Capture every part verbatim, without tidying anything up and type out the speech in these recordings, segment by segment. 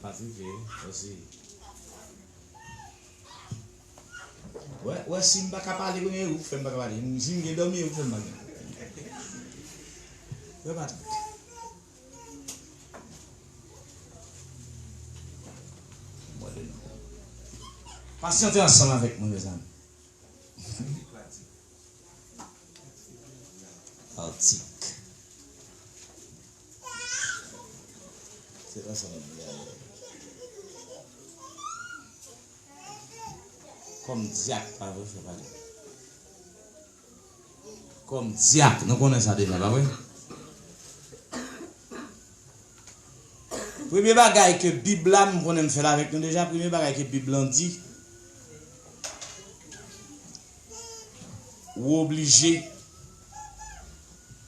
Patrick, eh, osi. Wè, wè, si m pa ka pale, kounye ou fè m pa ka pale. Si m gen dòmi, ou fè m pa gen. Wè, Patrick. Pasyante ansanm avèk mwen, mezanmi. Atik. Se pa sa m ap di a. Kòm dyak, pa vre, frè Patrick? Kòm dyak, nou konnen sa deja, pa vre? Premye bagay ke Bib la, m konnen m fè l avèk nou deja, premye bagay ke Bib lan di, ou oblije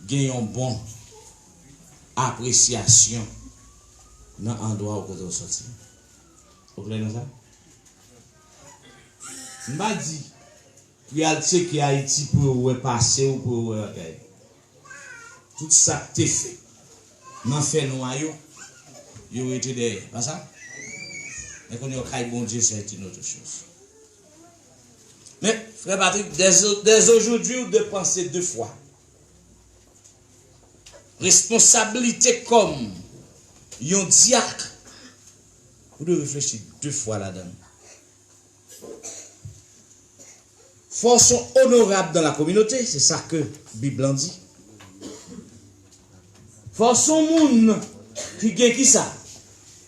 gen yon bon apresyasyon nan andwa ou kote w soti. Ou klè nan sa? M pa di pou y al tcheke Ayiti pou yo wè pase w, pou yo wè bagay. Tout sa k te fèt nan fènwa yo, yo rete dèyè. Pa sa? Men kounye a, kay Bondye, c'est une autre chose. Men, frè Patrick, dès, dès aujourd'hui, ou dwe panse de fwa. Responsablite kòm yon dyak, ou dwe reflechi de fwa ladan l. Fò w se yon onorab dans la communauté, se sa ke Bib lan di. Fò w se yon moun ki gen kisa?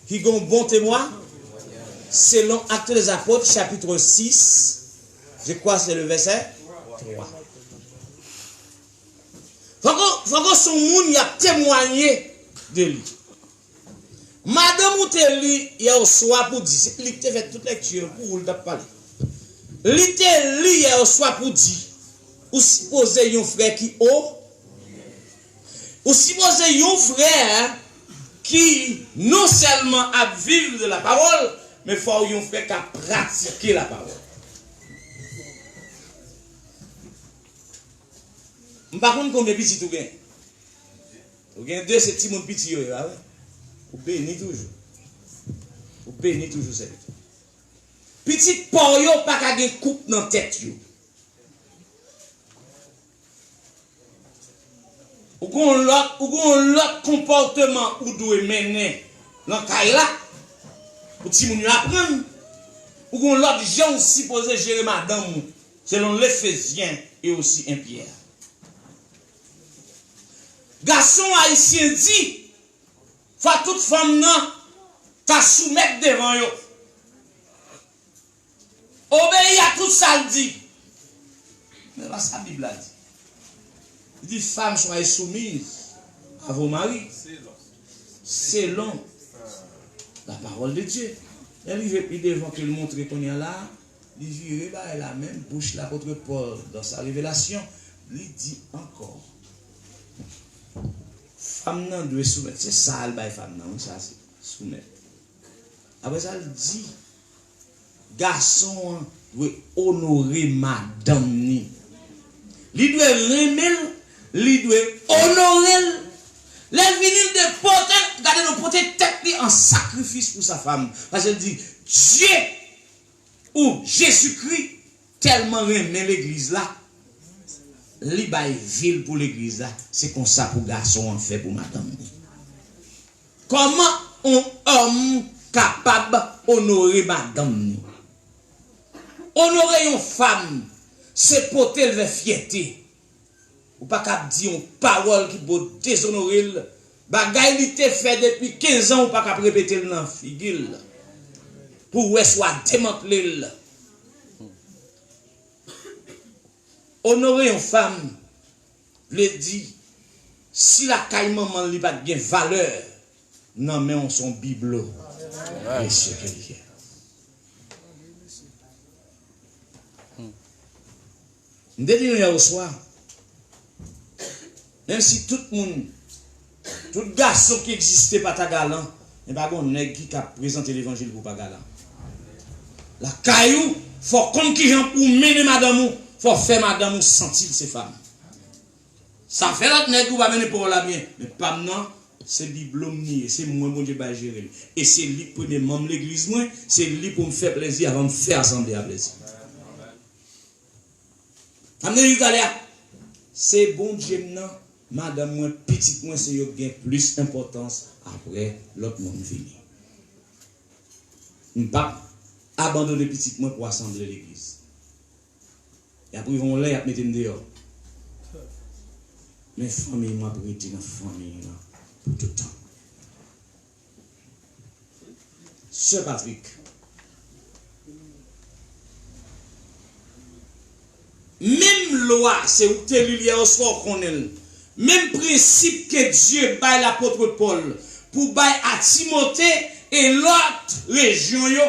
Ki gen yon bon temwa. Selon Actes des Apôtres, chapitre six, je crois c'est le verset trois. Fòk ou, fòk ou se yon moun y ap temwaye de li. Madanm ou te li yè oswa pou di, se li ki te fè tout lèkti yo pou ou, l t ap pale. Li te li yè oswa pou di, ou sipoze yon frè ki o, ou sipoze yon frè ki non sèlman ap viv de la pawòl, men fò w yon frè k ap pratike la pawòl. M pa konn konbyen pitit ou gen. Ou gen de, se timoun piti yo ye, pa vre? Ou beni toujou. Ou beni toujou, sèvitè. Pitit pa w yo pa ka gen koup nan tèt yo. Ou gen yon lòt, ou gen yon lòt konpòteman ou dwe mennen nan kay la, pou timoun yo aprann. Ou gen yon lòt jan ou sipoze jere madanm ou, selon Lefezyen e osi en Pyè. Gason ayisyen di, fò tout fanm nan ta soumèt devan yo. Obeyi a tout sa l di. Men pa sa Bib la di. Li di, femmes, soyez soumises à vos maris, selon la parole de Dieu. Lè l rive pi devan ke l montre kounye a la, li vire bagay la menm, bouch lapot Pòl dans sa révélation, li di ankò, fanm nan dwe soumèt. Se sa l bay fanm nan, wi, sa se soumèt. Apre sa, l di, gason an dwe onore madanm ni. Li dwe renmen l, li dwe onore l. Lè l vini, l dwe pote, gade non, pote tèt li an sakrifis pou sa fanm. Paske l di, Dye ou Jezikri tèlman renmen legliz la, li bay vi l pou legliz la. Se konsa pou gason an fè pou madanm li. Kòman yon òm kapab onore madanm ni? Onore yon fanm, se pote l vè fyète. Ou pa kab di yon pawòl ki po dezonore l. Bagay li te fè depi kenz an, ou pa kab repete l nan figi l. Pou w wè si w a demantle l. Onore yon fanm vle di, si lakay manman l li pa t gen valè, nan men w se yon biblo. Mesye ke li ye. M te di nou yè oswa, menm si tout moun, tout gason ki egziste pa ta galan, men pa gen yon nèg ki ka prezante levanjil pou w pa galan. Lakay ou, fò w konn kijan pou w mennen madanm ou, fò w fè madanm ou santi l se fanm. Sa fè lòt nèg ou pa mennen pawòl la byen, men pa m nan, Se biblo m li ye, se mwen Bondye bay jere l. E se li k premye manm legliz mwen, se li pou m fè plezi avan m fè asanble a plezi. Sa m te di talè a, se Bondye m nan, madanm mwen, pitit mwen, se yo k gen plis enpòtans apre lòt moun vini. M p ap abandone pitit mwen pou asanble legliz. Y ap rive yon lè, y ap mete m deyò. Men fanmi m, m ap rete nan fanmi m nan pou tout tan. Sè Patrick, menm lwa, se ou k te li l yè oswa ou konnen l, menm prensip ke Dye bay lapot Pòl pou bay a Timote e lòt rejyon yo,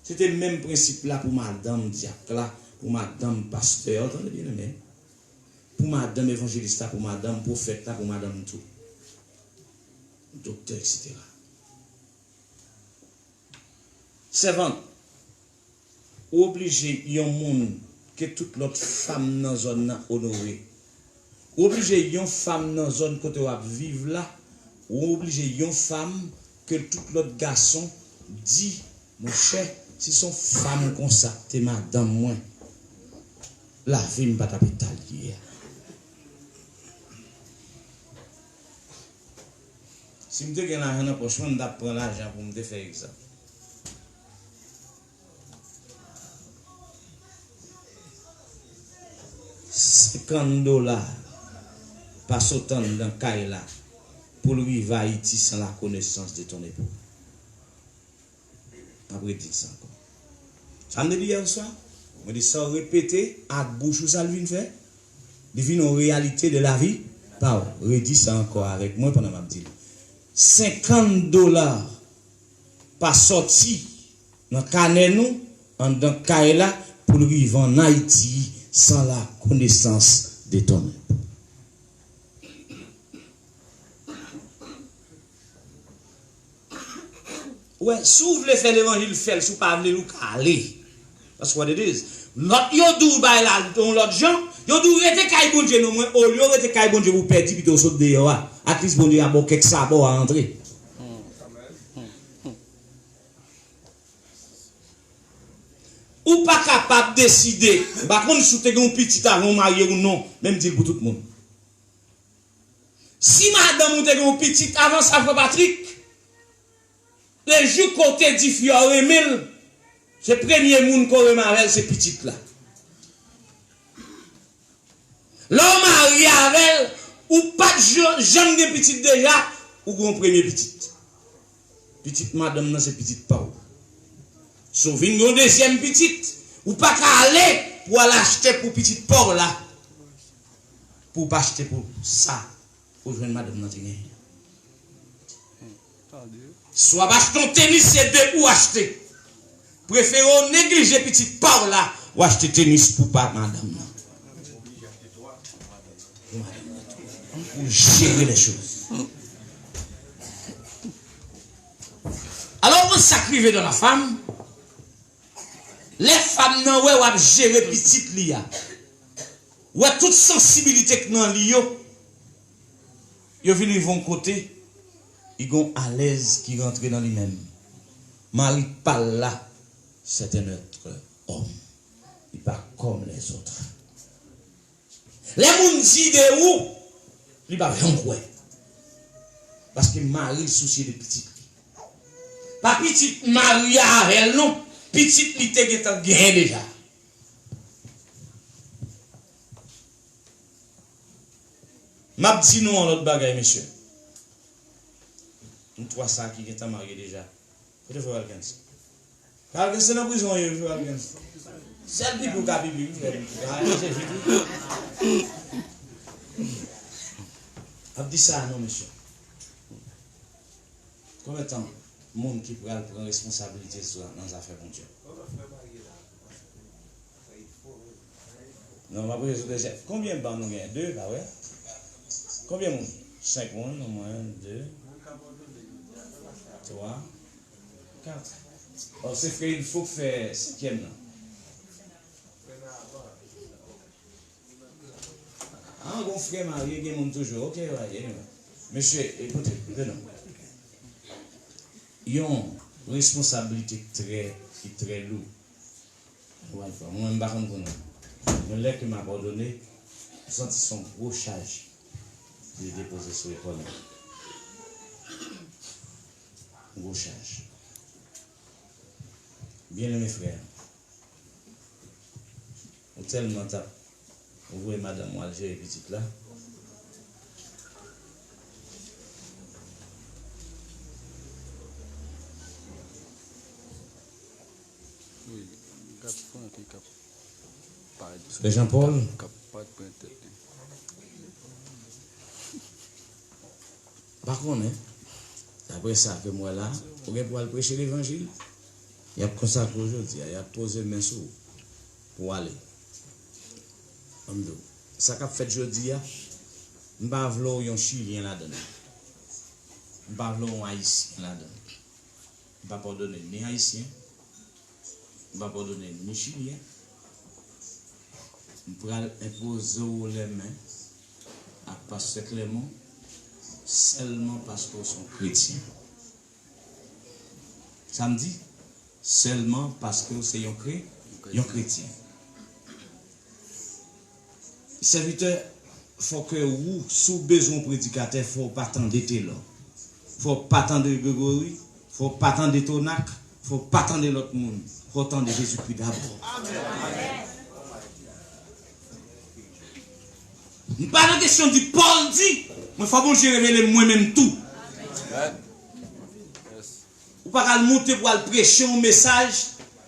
se te menm prensip la pou madanm dyak la, pou madanm pastè a, w tande byeneme? Pou madanm evanjelis la, pou madanm pwofèt la, pou madanm tou. Doktè, etsetera. Sèvant, ou oblije yon moun ke tout lòt fanm nan zòn nan onore. Ou oblije yon fanm nan zòn kote w ap viv la, ou oblije yon fanm ke tout lòt gason di, monchè, si se yon fanm konsa k te madanm mwen, lavi m pa t ap eta l ye a. Si m te gen lajan nan pòch mwen, m t ap pran lajan pou m te fè egzanp. Senkant dola pa sot anndan kay la pou l rive Ayiti sans la connaissance de ton époux. M ap redi sa ankò. Sa m te di yè swa? Mwen di sa w repete ak bouch ou, sa l vin fè? Li vin yon reyalite de lavi pa w. Redi sa ankò avèk mwen pandan m ap di l. Senkant dola pa sòti nan kanè nou anndan kay la pou l rive ann Ayiti sans la connaissance de ton époux. Ou wè, si w vle fè levanjil, fè l. Si w pa vle l, ou ka ale. That's what it is. Lòt yo di w bagay la yon lòt jan, yo di w rete kay Bondye non mwen, olye w rete kay Bondye pou w pèdi, pito w sot deyò a. At least Bondye a ba w kèk saba w a antre. Ou pa kapab deside, m pa konn si w te gen yon pitit avan w marye ou non, men m di l pou tout moun. Si madanm ou te gen yon pitit avan sa, frè Patrick, le jou ke w te di fi a w renmen l, se premye moun ke w renmen avè l, se pitit la. Lè w marye avè l, ou pa t jan-, janm gen pitit deja, ou gen yon premye pitit. Pitit madanm nan se pitit pa w. Si w vin gen yon dezyèm pitit, ou pa ka ale pou w al achte pou pitit pa w la, pou w pa achte pou sa ou jwenn madanm nan te genyen. Si w ap achte yon tenis, se de ou achte. Prefere w neglije pitit pa w la, w achte tenis pou pa madanm nan. Pou madanm nan tou. Pou jere les choses. Alò, ou konn sa k rive dans la femme? Lè fanm nan wè w ap jere pitit li a, wè tout sansibilite k nan li yo, yo vin rive yon kote, li gon alèz ki rantre nan li menm. Mari pa l la, c'est un autre homme. Li pa kòm lèzòt. Lè moun di de ou, li pa janm kwè. Paske mari l sousye de pitit li. Pa pitit mari a avè l non, pitit li te gentan genyen deja. M ap di nou yon lòt bagay, mesye. Nou twa sa ki gentan marye deja. Kote frè Walkens? Frè Walkens, se nan prizon w ye, wi, frè Walkens. Sèl pipi w ka pipi, wi, frè m. Al chèche tou. Ap di sa non, mesye. Konbyen tan moun ki pral pran responsabilite sou, nan zafè Bondye? Non, m ap rete sou de chèf. Konbyen ban nou gen? De, pa vre? Konbyen moun? Senk moun, omwen, de, twa, kat. Ò, se frè Ilfo k fè senkyèm nan. Ah, gon frè marye, gen moun toujou. Ok, anyway, anyway. Mesye, ekoute, koute non. Yon responsablite trè, ki trè lou. Ou al pran. Mwen, m pa konn konnen. Men lè ke m ap òdone, m santi se yon gwo chaj ki depoze sou epòl mwen. Yon gwo chaj. Byeneme frè, ou tèlman t ap voye madanm ou al jere pitit la. Wi, gad Francky k ap pa di. Frè Jean Paul. K ap pa pran tèt li. M pa konnen. Daprè sa ke m wè la, ou gen pou al preche levanjil. Y ap konsakre w jodi a, y ap poze men sou ou pou w ale. Ban m di w, sa k ap fèt jodi a, m pa vle w yon Chilyen ladan l. M pa vle w yon Ayisyen ladan l. M p ap òdone ni Ayisyen, m p ap òdone ni Chilyen. M pral enpoze w lèmen ak pastè Clermont sèlman paske w se yon kretyen. Sa m di, sèlman paske w se yon kre-, yon kretyen. Sèvitè, fò ke ou, si w bezwen yon predikatè, fò w pa tande Telò. Fò w pa tande Gregory, fò w pa tande Tonak, fò w pa tande lòt moun. Fò w tande Jezikri dabò. M pa nan kesyon di Pòl di, mwen fò Bondye revele m mwen menm tou. Ou pa ka al moute pou al preche yon mesaj,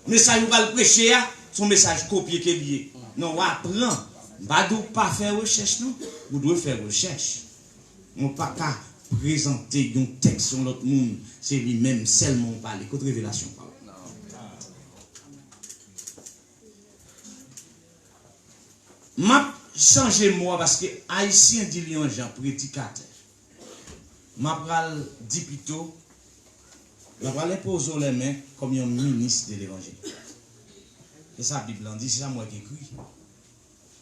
mesaj ou pral preche a, se yon mesaj kopye ke l ye. Non, w a pran. M pa di w pa fè rechèch non, ou dwe fè rechèch. Men w pa ka prezante yon tèks yon lòt moun, se li menm sèlman w pale. Kot revelasyon pa w? M ap chanje mo a paske Ayisyen di l yon jan, predikatè. M ap pral di pito, m ap pral enpoze w lèmen kòm yon minis de levanjil. Se sa Bib lan di, se sa m wè k ekri.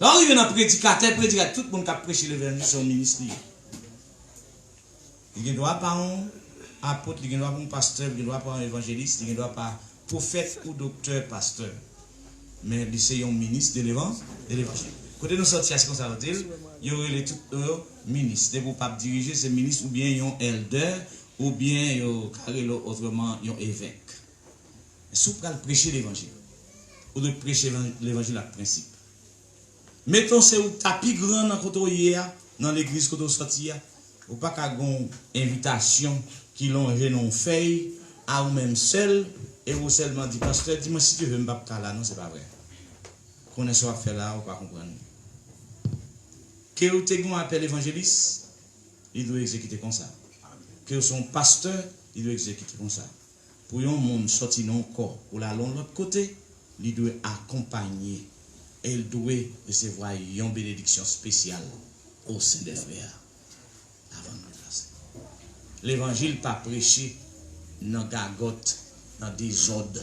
Lè w rive nan predikatè, predikatè, tout moun k ap preche levanjil se yon minis li ye. Li gen dwa pa yon apot, li gen dwa pa yon pastè, li gen dwa pa yon evanjelis, li gen dwa pa pwofèt ou doktè, pastè. Men li se yon minis de levan-, de levanjil. Kote nou sòti a, se konsa yo di l, yo rele tout yo minis. Depi w p ap dirije, se minis oubyen yon èldè, oubyen yo ka rele w otreman yon evèk. Si w pral preche levanjil, ou dwe preche levan-, levanjil ak prensip. Meton se ou k ta pi gran nan kote w ye a, nan legliz kote w sòti a, ou pa ka gen yon envitasyon ki lonje nan yon fèy a ou menm sèl, epi w sèlman di, pastè, di mwen si Dye vle m p ap ka la non, se pa vre. Konnen sa w ap fè la a, ou pa konprann li. Ke w te gen yon apèl evanjelis, li dwe egzekite konsa. Ke w se yon pastè, li dwe egzekite konsa. Pou yon moun sòti nan yon kò pou l al yon lòt kote, li dwe akonpanye e l dwe resevwa yon benediksyon espesyal o sen dè frè a avan l deplase. Levanjil pa preche nan gagòt, nan dezòd.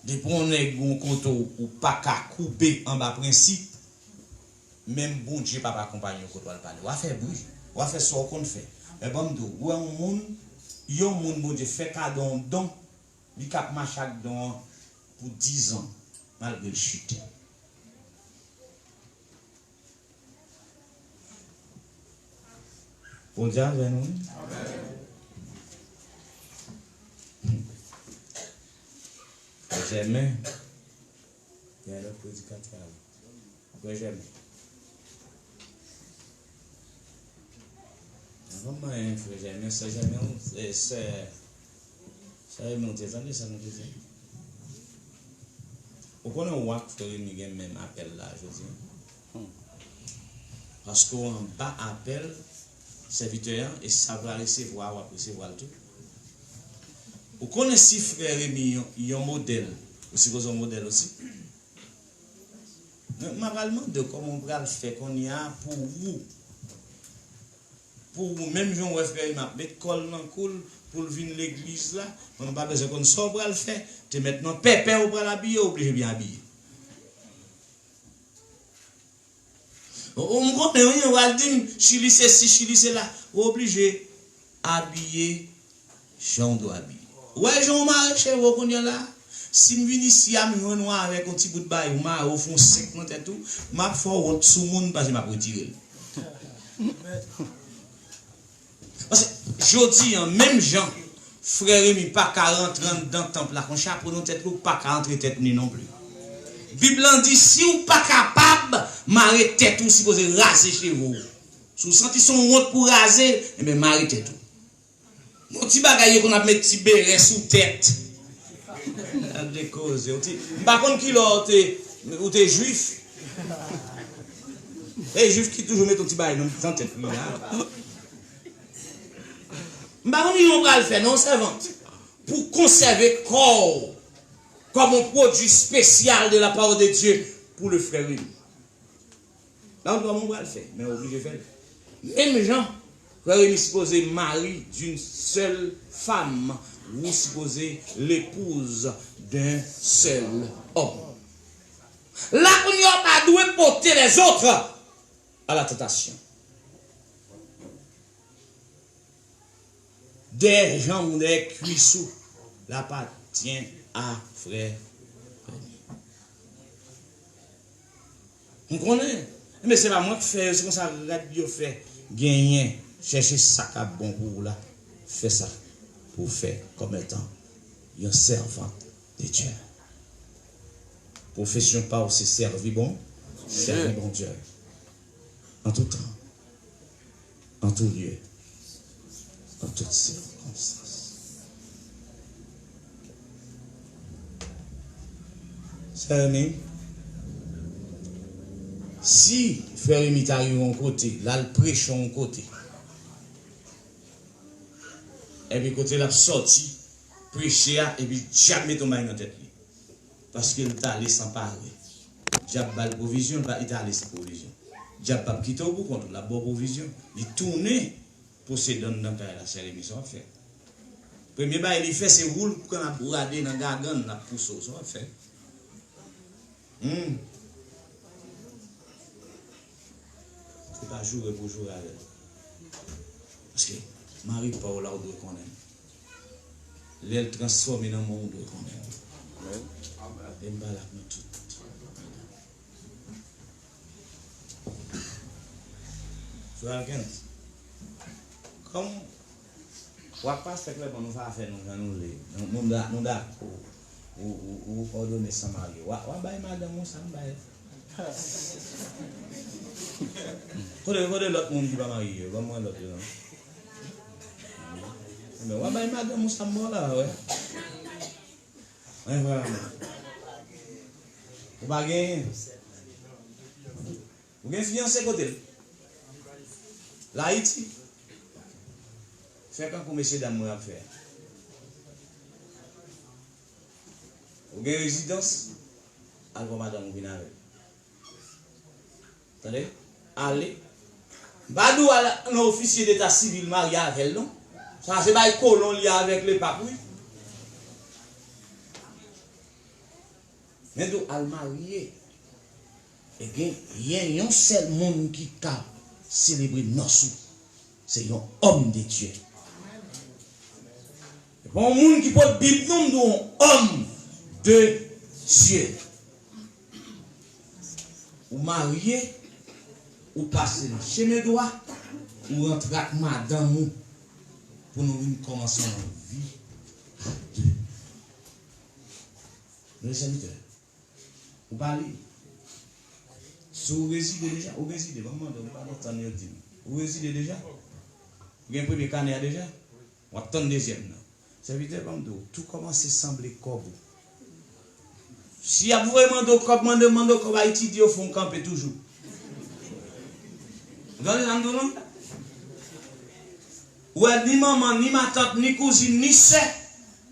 Depi yon nèg yon kote w, ou pa ka koube anba prensip, menm Bondye p ap akonpanye w kote w al pale. W a fè bri, w a fè sa w konn fè. Men ban m di w, ou wè yon moun, yon moun Bondye fè kado yon don, li k ap mache ak don an pou dizan, malgre l chite. Bondye avè nou, wi. Frè Jèmen, gen lòt predikatè a. Frè Jèmen. Avan m manyen frè Jèmen, sè Jèmen, sè, sè Jèmen, ou te tande sa nou te di? Ou konnen w ak frè Remi gen menm apèl la jodi a? Paske w anba apèl sèvitè an, e sa w pral resevwa, w ap resevwa l tou. Ou konnen si frè Remi yon, yon modèl, ou sipoze yon modèl osi. Donk, m ap al mande w kòman w pral fè kounye a pou ou. Pou ou, menm jan w wè frè Remi ap met kò l nan kou l pou l vin legliz la, mwen m pa bezwen konn sa w pral fè, te mèt nan pèpè ou pral abiye, w oblije byen abiye. Ou m konnen wi, ou al di m Chili sesi, Chili sela. Ou oblije abiye jan w dwe abiye. Ou wè jan w mare cheve w kounye a la? Si m vin isi a, m jwenn ou avèk yon ti bout bagay, ou mare, ou fè yon senk nan tèt ou, m ap fè w wont sou moun, paske m ap retire l. Paske jodi a, menm jan frè Remi pa ka rantre anndan tanp la, konsa pou nan tèt li, ou pa ka antre tèt li non pli. Bib lan di, si w pa kapab mare tèt ou, w sipoze raze cheve w. Si w santi se yon wont pou raze, ebyen mare tèt ou. Yon ti bagay yo konn ap met ti berè sou tèt. Gad de koze. Ou ti, m pa konn kilè ou te, ou te jwif. E jwif ki toujou met yon ti bagay nan mitan tèt li la. M pa konn kilè ou pral fè non, sèvant, pou konsève kò w kòm yon pwodui espesyal de la parole de Dieu pou le frè Remy. Nan yon twa moun pral fè, men w oblije fè l. Menm jan, frè Remy sipoze mari d'une seule femme, ou sipoze l'épouse d'un seul homme. La kounye a, w pa dwe pote les autres à la tentation. Dèyè janm ou, dèyè kwis ou, l apatyen a frè Remy. M konnen. Men se pa mwen k fè yo, se konsa rad yo fè. Genyen, chèche sa k ap bon pou ou la. Fè sa pou w fè kòm etan yon sèvant de Dye. Pwofesyon pa w se sèvi bon, sèvi Bondye. An tou tan, an tou lye, an tout sikonstans. Sè Remy, si frè Remy ta rive yon kote, l al preche yon kote, epi kote l ap sòti, preche a, epi dyab mete yon bagay nan tèt li. Paske l t ale san pare. Dyab ba l pwovizyon, li pa, li t ale san pwovizyon. Dyab p ap kite w pou kont ou, l ap ba w pwovizyon. Li tounen posede anndan kay la, sè Remy, sa w ap fè? Premye bagay li fè, se woule pou kanna bourade nan gagann, l ap pouse w, sa w ap fè? Hmm. Se pa joure pou joure avè l. Paske mari pa w la, ou dwe konnen l. Lè l transfòme nan men w, ou dwe konnen l. E m pale ak nou tout. Frè Alkens, kòm w ak pastè Klèman, nou fè afè nou jan nou vle. Nou, nou da-, nou dakò. Ou, ou, ou òdone san marye. W a, w a bay madanm ou sa m bay. Kote, kote lòt moun ki pa marye yo? Ban mwen lòt yo non. Men w a bay madanm ou sa m ba w la, wè. Mwen vrèman. Ou pa genyen. Ou gen fiyanse kote l? L Ayiti. Fè kankou mesye dam mwen ap fè a. Ou gen rezidans, al pran madanm ou vin avè l. Tande? Ale. M pa di w al nan ofisye deta sivil marye avè l non. Sa se bay kolon li avèk lepak wi. Men tou al marye. E gen, gen yon sèl moun ki ka selebre nòs ou. Se yon homme de Dieu. Se pa yon moun ki pot Bib non, m di w, yon homme de Dieu. Ou marye, ou pase nan chemen dwa, ou rantre ak madanm ou pou nou vin kòmanse yon vi a de. Nou sèvitè. Ou pa li. Si w rezide deja, ou rezide, ban m mande w, m pa konn tann yo di m. Ou rezide deja? Ou gen premye kanè a deja? W ap tann dezyèm nan. Sèvitè, ban m di w, tou kòmanse sanble kòb ou. Si y ap voye mande w kòb, mande, mande w kòb Ayiti, di yo fè w kanpe toujou. Ou tande sa m di w non? Ou wè ni manman, ni matant, ni kouzin, ni sè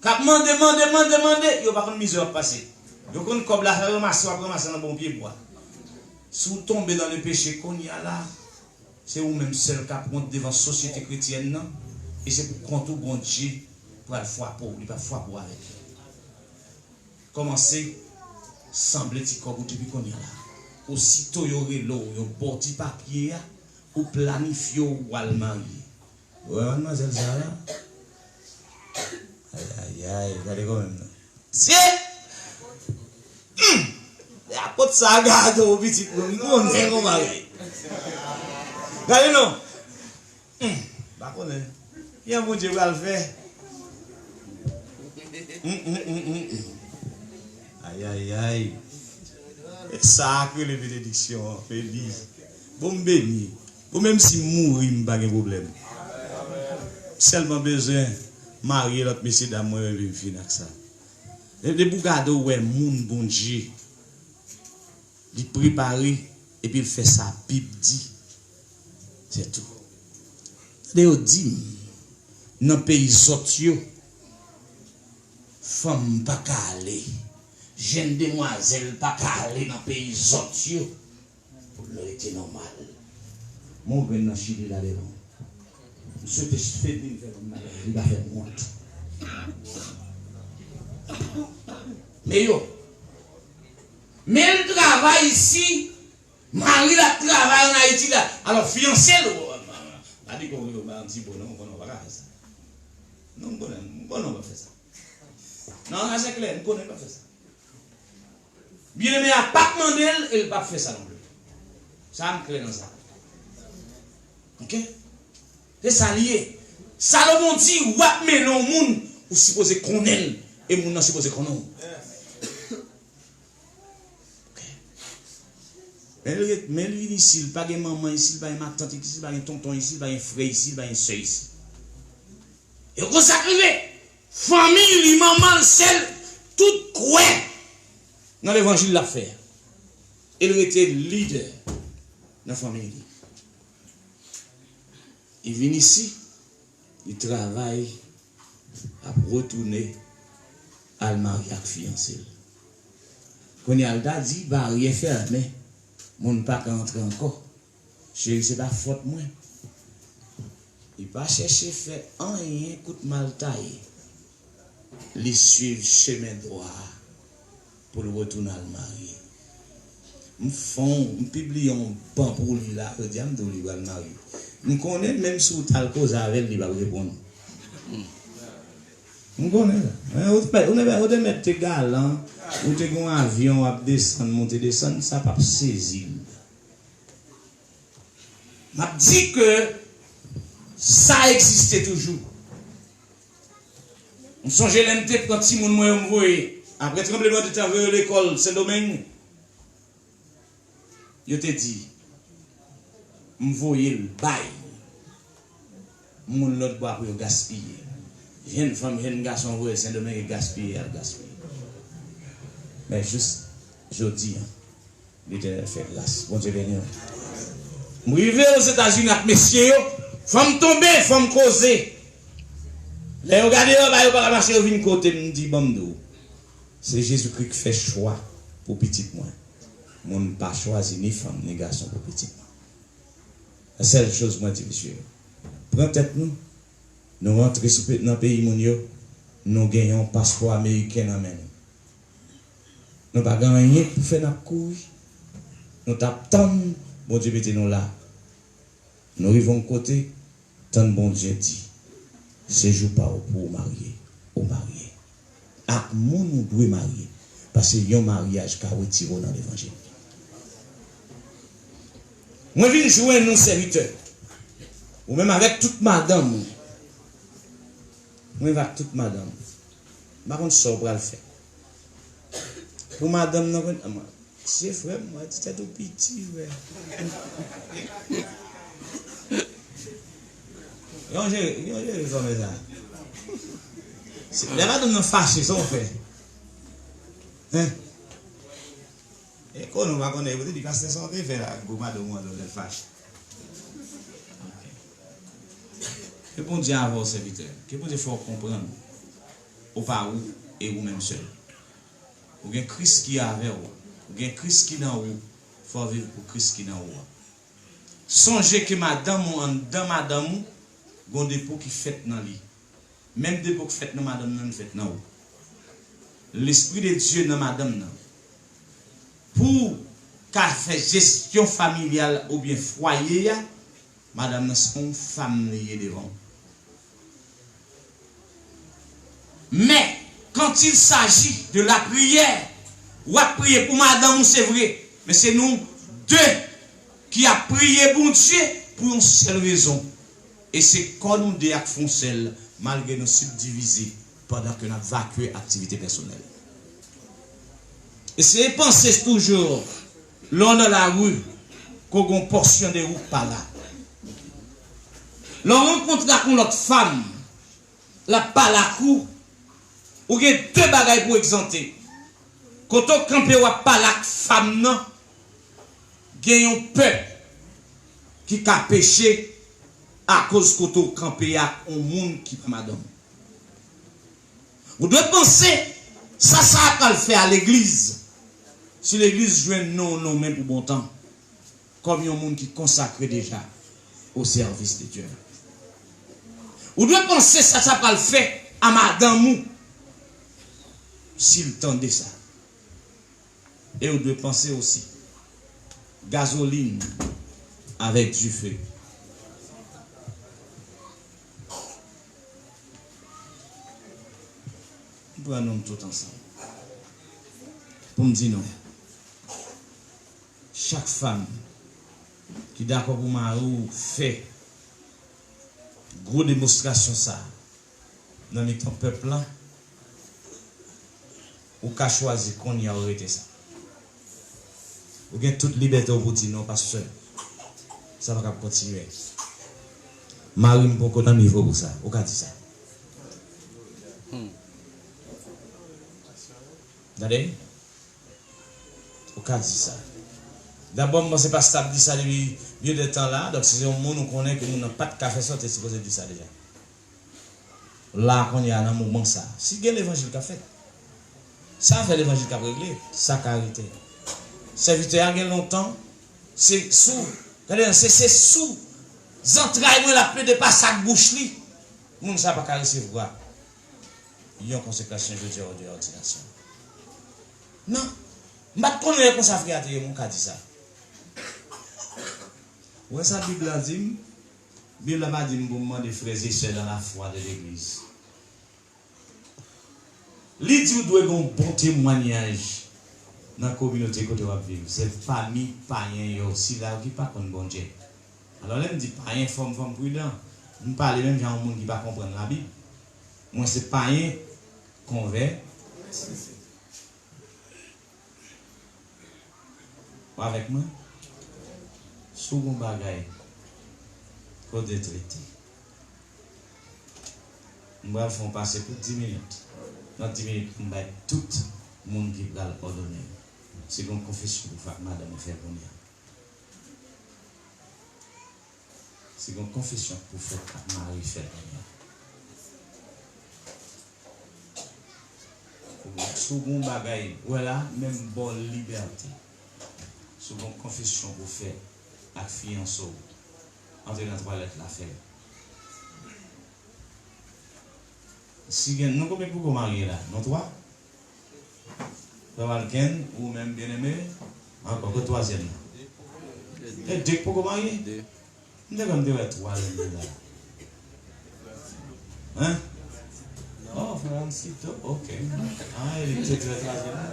k ap mande, mande, mande, mande, yo pa konn mizè w ap pase. Yo konn kòb la, sa ranmase, w ap ranmase nan bon pye bwa. Si w tonbe nan le peche kounye a la, se ou menm sèl k ap wont devan sosyete kretyèn nan, e se pou kont ou Bondye pral frape w, li p ap frape w avèk yo. Kòmanse sanble ti kòb ou depi kounye a la. Osito yo rele w, yo ba w ti papye a, pou planifye w al marye. Ou wè madmwazèl sa a la? Ayayay, gade kanmenm non. Se! Hmm! Apot sa a gade w pitit mwen, m konnen kòman bagay. Gade non. Hmm, m pa konnen. Kijan Bondye pral fè? Hmm, hmm, hmm, hmm, hmm. Ayayay. E sa a k rele benediksyon an, beni. Bon, m beni. Bon, menm si m mouri, m pa gen pwoblèm. M sèlman bezwen marye lòt mesyedam mwen, epi m fin ak sa. Depi w gade, w wè moun Bondye li prepare, epi l fè sa Bib di. Se tou. Tande yo di m, nan peyi zòt yo, fanm pa ka ale, jèn demwazèl pa ka ale nan peyi zòt yo pou l rete nòmal. Mwen grenn nan Chili la devan. M swete Fedmin fè fanm nan, li pa fè m wont. Men yo, men l travay isi, mari l ap travay ann Ayiti la. Alò, fiyanse l, pa di ke w ba yon ti bo non, m konnen w pa ka fè sa. Non, m konnen, m konnen w p ap fè sa. Nan, sa se klè, m konnen l p ap fè sa. Byeneme a p ap mande l, e l p ap fè sa non plis. Sa a m klè nan sa. Oke? Se sa l ye. Salomon di, w ap mennen yon moun, ou sipoze konnen l, e moun nan sipoze konnen w. Oke? Men l ret, men l vin isi, l pa gen manman isi, l pa gen matant isi, l pa gen tonton isi, l pa gen frè isi, l pa gen sè isi. E konsa k rive. Fanmi li, manman l, sè l, tout kwè nan levanjil l ap fè a. E l rete lidè nan fanmi li. Li vin isi, li travay, ap retounen al marye ak fiyanse l. Kounye a l ta di baryè fèmen, moun pa ka antre ankò. Cheri, se pa fòt mwen. Li pa chèche fè anyen kout mal taye. Li swiv chemen dwa a pou l retounen al marye. M fè w, m pibliye yon ban pou li la, jodi a m di w li pral marye. M konnen menm si w t al koze avè l, li p ap reponn. M konnen sa. Men ou te mèt, ou te mèt, ou te mèt te galan, ou te gen yon avyon w ap desann, monte desann, sa p ap sezi l. M ap di ke sa egziste toujou. M sonje lè m te pran timoun mwen yo m voye, apre tranblemanntè, voye yo lekòl Sendomeng, yo te di, m voye l bay moun lòt bò a pou yo gaspiye. Jèn fanm, jèn gason voye Sendomeng e gaspiye, y ap gaspiye. Men jis jodi a, Letènèl fè gras. Bondye beni w. M rive Ozetazini ak mesye yo. Fò m tonbe, fò m koze. Lè yo gade yo, ba yo pa ka mache, yo vin kote m, m di, ban m di w. Se Jezikri k fè chwa pou pitit mwen. Moun pa chwazi ni fanm ni gason pou pitit mwen. Sèl choz mwen di mesye yo, pran tèt nou, nou rantre sou pe-, nan peyi moun yo, nou gen yon paspò ameriken nan men nou. Nou pa gen anyen pou fè n ap kouri. Nou t ap tann Bondye mete nou la. Nou rive yon kote, tann Bondye di, se jou pa w pou w marye, ou marye. Ak moun ou dwe marye. Paske yon maryaj ka retire w nan levanjil. Mwen vin jwenn ou sèvitè. Ou menm avèk tout madanm ou. Mwen avèk tout madanm. M pa konn sa w pral fè. Pou madanm nan konn, a, mwen, se frè m, mwen ti tèt ou piti, frè. Yon jere, yon jere zanmi sa. Se, lè madanm nan fache, sa w fè? Hein? E konnen w pa konnen, yo te di pastè sa w te fè la, gwo madanm ou an lè l fache. Ke Bondye avè w, sèvitè. Ke Bondye fè w konprann ou pa ou e ou menm sèl. Ou gen Kris ki avè w. Ou gen Kris ki nan ou. Fò w viv pou Kris ki nan ou an. Sonje ke madanm ou anndan madanm ou, gon depo ki fèt nan li. Menm depo k fèt nan madanm nan, li fèt nan ou. Lespri de Dye nan madanm nan. Pou ka fè jesyon familyal oubyen fwaye a, madanm nan se yon fanm li ye devan w. Men, quand il s'agit de la prière, w ap priye pou madanm ou, se vre, men se nou de ki ap priye Bondye pou yon sèl rezon. E se kò nou de ak fè yon sèl, malgre nou sibdivize, pandan ke n ap vakye aktivite pèsonèl. Eseye panse toujou, lè w nan lari, ke w gen yon pòsyon de ou k pa la. Lè w rankontre ak yon lòt fanm, l ap pale ak ou, ou gen de bagay pou w egzante. Kote w kanpe, w ap pale ak fanm nan, gen yon pè ki ka peche akoz kote w kanpe ak yon moun ki pa madanm ou. Ou dwe panse sa sa a pral fè a legliz. Si legliz jwenn non w nonmen pou bon tan, kòm yon moun ki konsakre deja o sèvis de Dye. Ou dwe panse sa sa pral fè a madanm ou si l tande sa. E ou dwe panse osi gazolin avèk dife. M pran nou tout ansanm pou m di nou, chak fanm ki dakò pou mari w fè gwo demonstrasyon sa a nan mitan pèp la, ou ka chwazi kounye a ou rete sa. Ou gen tout libète w pou di non, pastè, sa pa kab kontinye. Mari m poko nan nivo pou sa. Ou ka di sa. Tande? Ou ka di sa. Dabò, m panse pastè ap di sa depi byen de tan la. Donk, si se yon moun ou konnen ke moun nan pa t ka fè sa, ou te sipoze di sa deja. La, kounye a, nan moman sa, si gen levanjil k ap fèt, sa fè levanjil k ap regle, sa ka rete. Sèvitè a gen lontan, se sou, gade, se, se sou zantray mwen l ap plede pase ak bouch li. Moun sa pa ka resevwa yon konsekrasyon jodi a, ou de òdinasyon. Non. M pa t konnen lè konsa frè a te ye, mwen ka di sa. Ou wè sa Bib la di m? Bib la pa di m pou m mande frè e sè nan lafwa de legliz. Li di ou dwe gen yon bon temwanyaj nan kominote kote w ap viv. Se pami payen yo, sila yo ki pa konn Bondye. Alò, lè m di payen, fò m, fò m pridan. M pale menm jan yon moun ki pa konprann Labib. Mwen se payen konvè. Ou avèk mwen? Si w gen yon bagay ke w dwe trete, m pral fè w pase pou dis minit. Nan dis minit, m bay tout moun ki pral òdone. Se yon konfesyon pou fè ak madanm ou fè kounye a. Se yon konfesyon pou fè ak mari fè kounye a. Si w gen yon bagay, ou wè la, menm ba w libète. Si w gen yon konfesyon pou fè ak fiyanse w, antre nan twalèt la, fè l. Si gen, nou konbyen k poko marye la? Nou twa? Frè Walken, ou menm, byeneme? Ankò, kot twazyèm nan? E de k poko marye? M te kwè m te wè twa lè m te la. Hein? Oh, frè Ansito, ok. Ah, e li te trè twazyèm nan?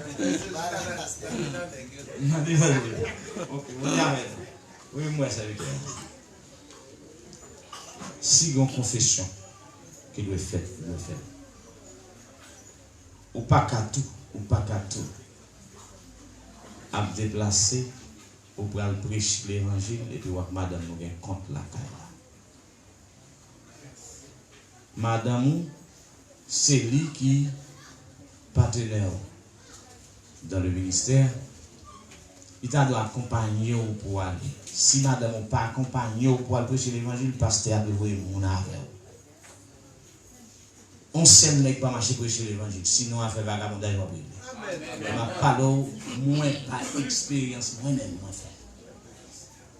M te kwè. Ok, mwen te avè l. Wi, m wè sèvitè a. Si gen yon konfesyon ki dwe fèt, dwe fèt. Ou pa ka tou, ou pa ka tou ap deplase, ou pral preche levanjil, epi w ak madanm nou gen kont lakay la. Madanm ou, se li ki patenè w dans le ministère, li ta dwe akonpanye w pou w ale. Si madanm ou pa akonpanye w pou w al preche levanjil, pastè a dwe voye moun avè w. On sèl nèg pa mache preche levanjil, sinon afè vagabondaj w ap regle. E m ap pale w, mwen pa eksperyans mwen menm mwen fè.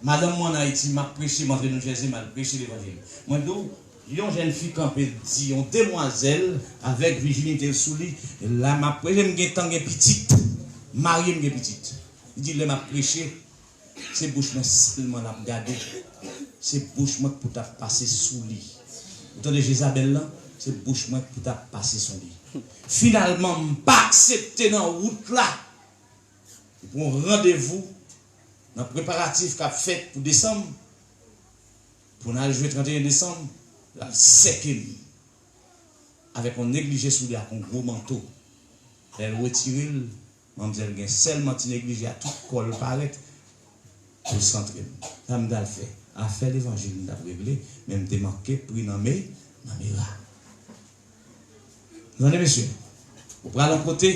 Madanm mwen ann Ayiti, m ap preche, m antre New Jersey, m al preche levanjil. Mwen di w, yon jèn fi kanpe di, yon demwazèl avèk vijinite l sou li, la m ap preche, m gentan gen pitit, m marye, m gen pitit. Li di, lè m ap preche, se bouch mwen sèlman l ap gade. Se bouch mwen k pou t ap pase sou li. Ou tande Jezabèl lan? Se bouch mwen k pou t ap pase sou li. Finalman, m pa aksepte nan wout la. Li pran yon randevou nan preparatif k ap fèt pou desanm, pou n al jwe trannteyen desanm, l al sèke m avèk yon neglije sou li ak yon gwo manto. Lè l retire l, manmzèl gen sèlman ti neglije a, tout kò l parèt, pou l santre m. Sa m t al fè? Afè levanjil m t ap regle, men m te manke pri nan me, nan mera. Tande mesye, ou pral yon kote,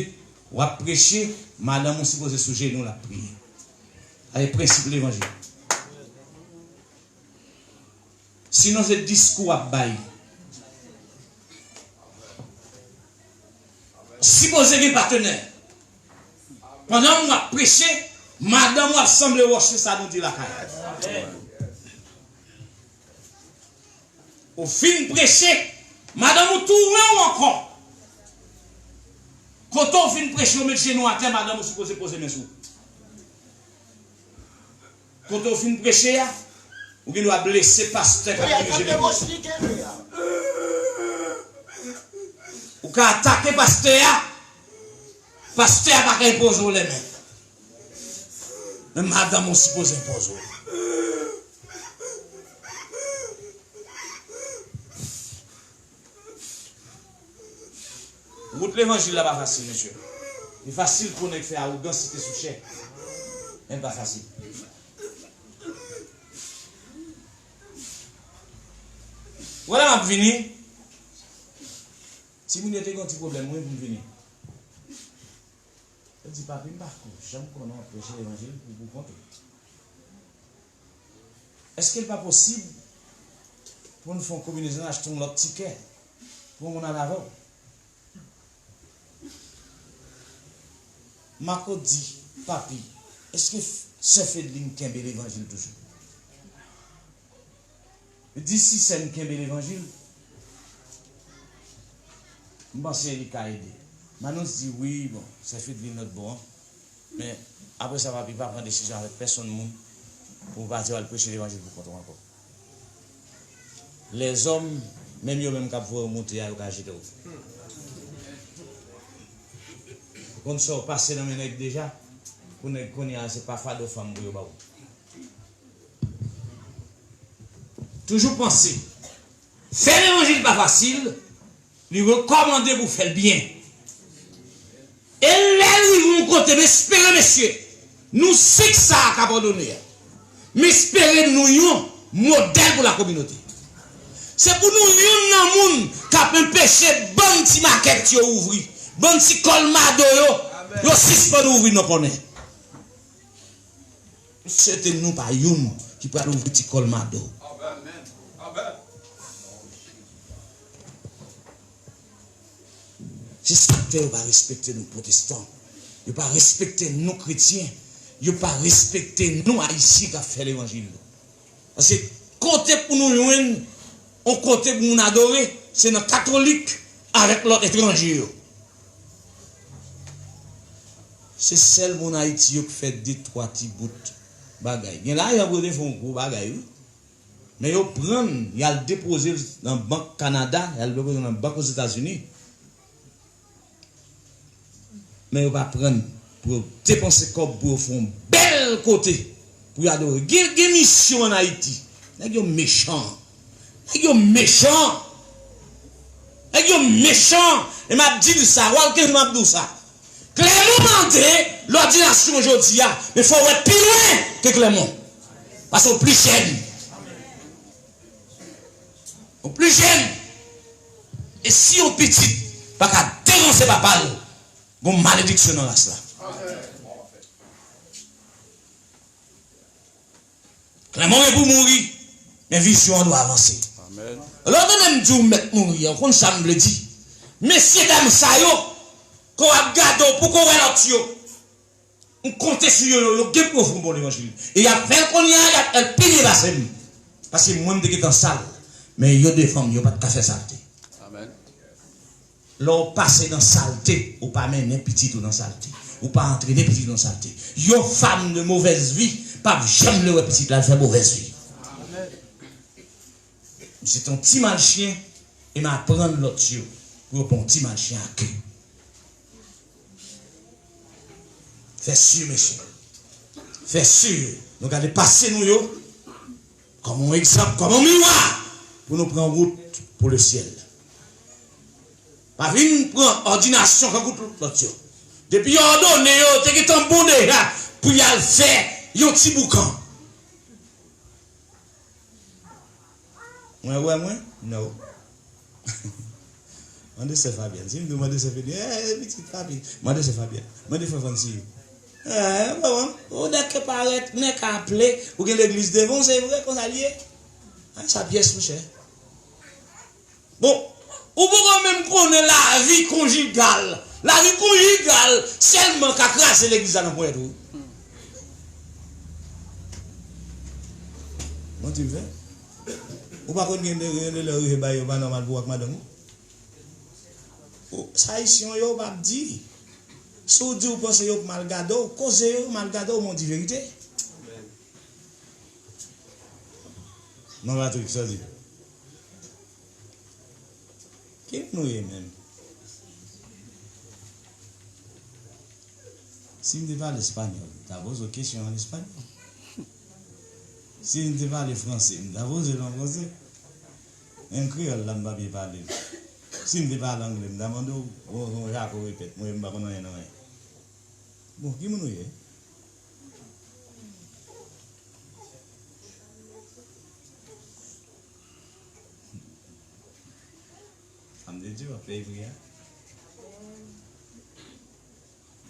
w ap preche, madanm ou sipoze sou jenou l ap priye. Sa se prensip levanjil. Sinon se diskou w ap bay. Sipoze gen patnè. Pandan w ap preche, madanm ou ap sanble wòch, se sa nou di lakay. Ou fin preche, madanm ou tou wè w ankò. Kote w fin preche, ou met jenou atè, madanm ou sipoze poze men sou ou. Kote w fin preche a, ou gen dwa blese pastè k ap dirije legliz. Ou ka atake pastè a, pastè a pa ka enpoze w lèmen. Men madanm ou sipoze enpoze w. Wout levanjil la pa fasil, mesye. Li fasil pou nèg fè awogans, site sou chè. Men l pa fasil. Wè la m ap vini. Timoun yo te gen yon ti pwoblèm, wi, pou m vini. Yo di, "Papi, m pa ko-, janm konnen w ap preche levanjil pou, pou kont ou. Èske l pa posib pou n fè yon konbinezon, achte yon lòt tikè pou yon moun al avè w?" Marco di, "Papi, èske f-, sè Fedlin kenbe levanjil toujou?" Li di, "Si sè m kenbe levanjil, m panse li ka ede." Manous di, "Wi, bon, sè Fedlin lòt bò an. Men, apre sa, papi, pa pran desizyon avèk pèsonn moun pou w pati al preche levanjil pou kont ou ankò. Lèzòm, menm yo menm k ap voye w moute a, yo ka jete w." Ou konn sa w pase nan men nèg deja, pou nèg kounye a, se pa fado fanm pou yo ba w. Toujou panse, fè levanjil pa fasil, li rekòmande pou w fè l byen. E lè l rive yon kote, m espere, mesye, nou sik sa a k abandone a. M espere nou yon modèl pou lakominote. Se pou nou youn nan moun k ap anpeche bann ti makèt yo ouvri, bann ti kòlmado yo, yo sispann ouvri nan kònè. M swete nou pa youn ki pral ouvri ti kòlmado. Se sa k fè yo pa respekte nou pwotestan. Yo pa respekte nou kretyen. Yo pa respekte nou ayisyen k ap fè levanjil. Paske kote pou nou jwenn yon kote pou moun adore, se nan katolik avèk lòt etranje yo. Se sèl moun Ayiti yo k fè de twa ti bout bagay. Gen lajan pou yo te fè yon gwo bagay, wi. Men yo pran l, y al depoze l nan bank Kanada, y al depoze l nan bank Ozetazini. Men yo pa pran l pou yo depanse kòb pou yo fè yon bèl kote pou yo adore. Gen, gen misyon ann Ayiti. Nèg yo mechan. Nèg yo mechan. Nèg yo mechan. E m ap di l sa. Walkenz, m ap di w sa. Klèmon mande lòdinasyon jodi a. Men fò w wè pi lwen ke Klèmon. Paske w pli jèn. Ou pli jèn. E si yon pitit pa ka deranse papa l, gon malediksyon nan ras la. Klèmon gen pou mouri, men vizyon an dwe avanse. Lè w tande m di w mèt mouri a, ou konn sa m vle di. Mesye dam sa yo, ke w ap gade w, poko w wè lòt yo. M konte sou yo, yo, yo gen pou yo fè yon bon levanjil. E y ap fè l kounye a, y ap fè l pi byen pase m. Paske mwen, m te gentan sal. Men yo devan m, yo pa t ka fè salte. Lè w pase nan salte, ou pa mennen pitit ou nan salte. Ou pa antrene pitit nan salte. Yon fanm de movèz vi p ap janm vle wè pitit la fè movèz vi. M se t on ti malchyen e m aprann lòt yo pou yo pa yon ti malchyen ake. Fè si, mesye. Fè si nou gade pase nou yo kòm yon egzanp, kòm yon miwa pou nou pran wout pou lesyèl. Pa vin pran òdinasyon kankou tout lòt yo. Depi yo òdone yo, te gentan bon deja pou y al fè yon ti boukan. Mwen wè mwen? No. Mande sè Fabyèn. Si m di w mande sè Fede, eh, pitit Fabi. Mande sè Fabyèn. Mande frè Fransi. Eh, bon, ou nèk ka parèt, nèk ka aple, ou gen legliz devan w, se vre, konsa l ye. Ay, sa pyès, monchè. Bon, ou poko menm konnen lavi konjigal. Lavi konjigal sèlman ka kraze legliz la nan ponyèt ou. Manti m fè? Ou pa konn gen de, gen de lè rive bay yo pa nòmal pou w ak madanm ou? Ou, sa Ayisyen yo p ap di. Si w di w panse yo mal gade w, koze yo mal gade w, men w di verite. Non, Patrick, sa di. Ki moun ou ye menm? Si m te pale espanyòl, m ta poze w kesyon an espanyòl. Si m te pale franse, m ta poze l an franse. Menm kreyòl la, m pa byen pale l. Si m te pale angle, m ta mande w, bon, bon, Jako repèt, mwen, m pa konn anyen nan anyen. Bon, ki moun ou ye? Sa m te di w ap peye pri a.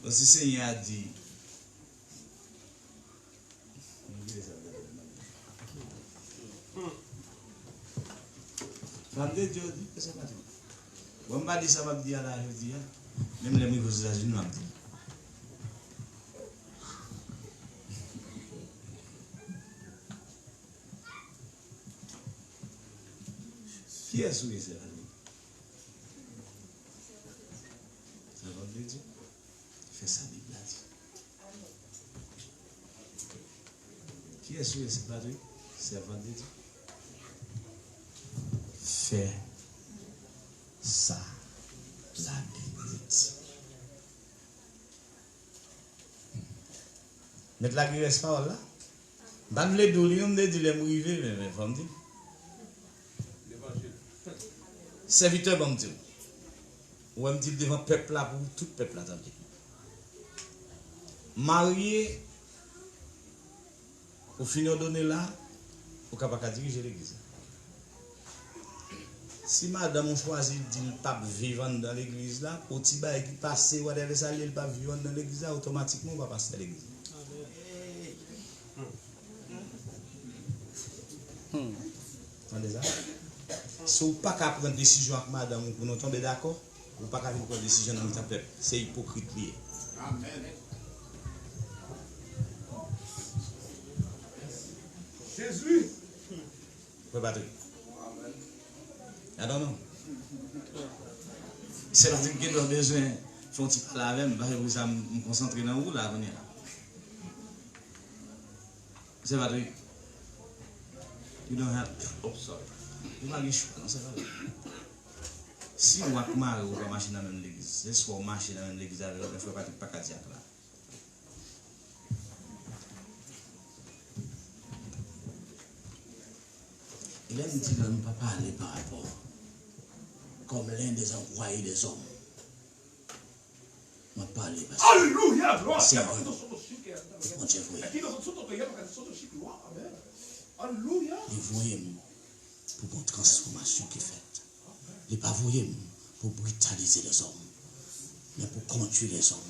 Bon, si Senyè a di, m bliye sa m t ap di. Sa m te di w di, se pa tou. Bon, m pa di sa m ap di a la jodi a. Menm lè m rive Ozetazini, m ap di. Kiyès ou ye, sè Valery? Sèvant de Dye. Fè sa Bib la di. Kiyès ou ye, sè Valery? Sèvant de Dye. Fè sa Labib di. Mèt la gen rès pawòl la. M pa t vle di w li, non, m te di lè m rive, men, men fò m di l. Sèvitè, ban m di w. Ou wè m di l devan pèp la pou tout pèp la tande. Marye, ou fin òdone la, ou ka pa ka dirije legliz la. Si madanm ou chwazi di l p ap viv anndan legliz la, pou ti bagay ki pase, whatever sa l ye, l p ap viv anndan legliz la, otomatikman ou pa pastè legliz la. Tande sa? Si w pa ka pran desizyon ak madanm ou pou nou tonbe dakò, ou pa ka vin pran desizyon nan mitan pèp. Se ipokrit li ye. Amèn. Jezi. Frè Patrick. Atann non. Sè Patrick gen dwa bezwen fè yon ti pale avè m, paske pou sa m, m konsantre nan ou la kounye a. Sè Patrick, you don't have, oh, sorry. Ou pa gen chwa non, Sè Patrick. Si w ak mari w pa mache nan menm legliz, se swa w mache nan menm legliz avè l, men Frè Patrick pa ka di ak la. Lè m di lè m pa pale pa rapò comme l'un des envoyés des hommes. M ap pale paske Alelouya, glwa a Dye, Bondye voye. Alelouya. Li voye m pou gon transfòmasyon ki fèt. Li pa voye m pou britalize lèzòm, men pou kondui lèzòm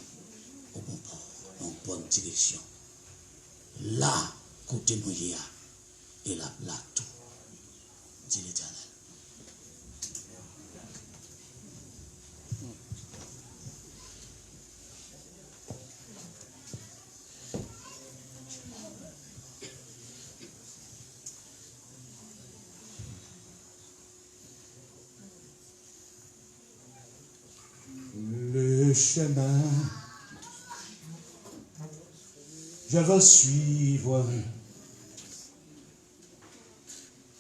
au bon port, nan yon bòn direksyon. La, kote nou ye a, e l ap la tou, di Letènèl. Le chemin Je veux suivre.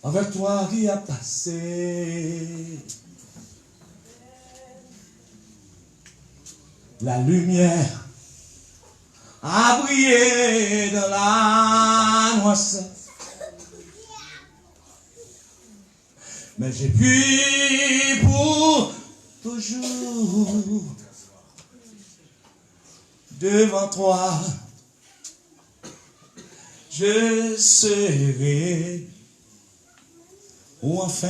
Avec toi qui a passé. La lumière a brillé dans la noirceur. Mais j'ai pu pour toujours devant toi. Je serai où enfin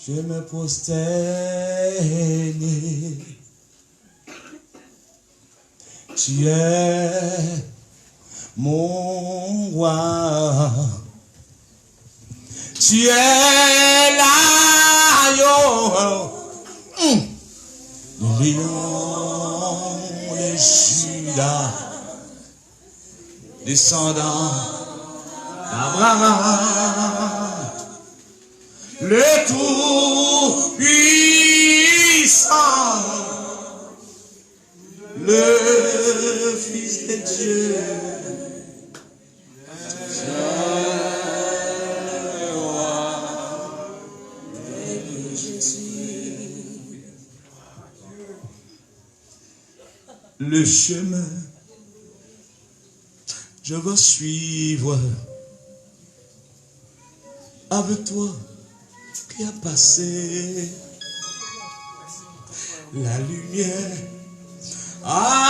je me prosterne. Tu es mon roi. Tu es l'agneau, mm, le lion de Juda, descendant d'Abraham, le Tout-Puissant, le Fils de Dieu. Le chemin, je veux suivre avec toi qui a passé la lumière a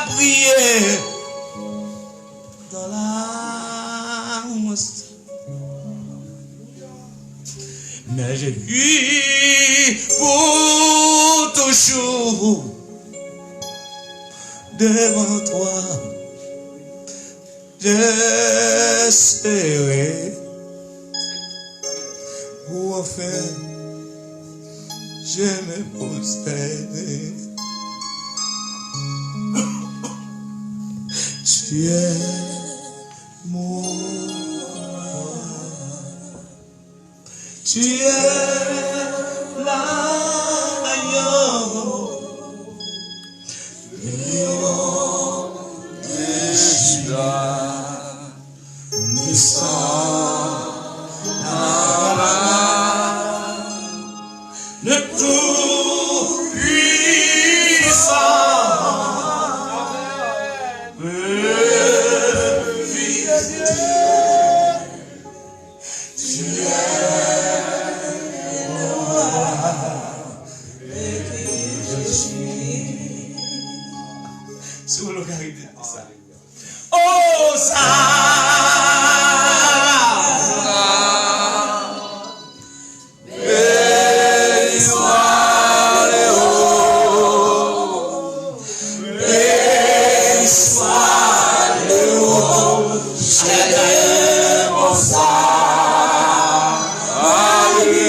brillé dans la noirceur. Mais j'ai vu pour toujours devant toi. Je serai où enfin je me prosterne. Tu es mon roi. Tu es l'agneau, le lion de Juda, descendant d'Abraham, le Tout-Puissant, le Fils de Dieu. Tu es le roi de qui je suis. Si w ka rete sa. Osana. Beni swa le wo. Beni swa le wo. Chalè konsa. Ayi.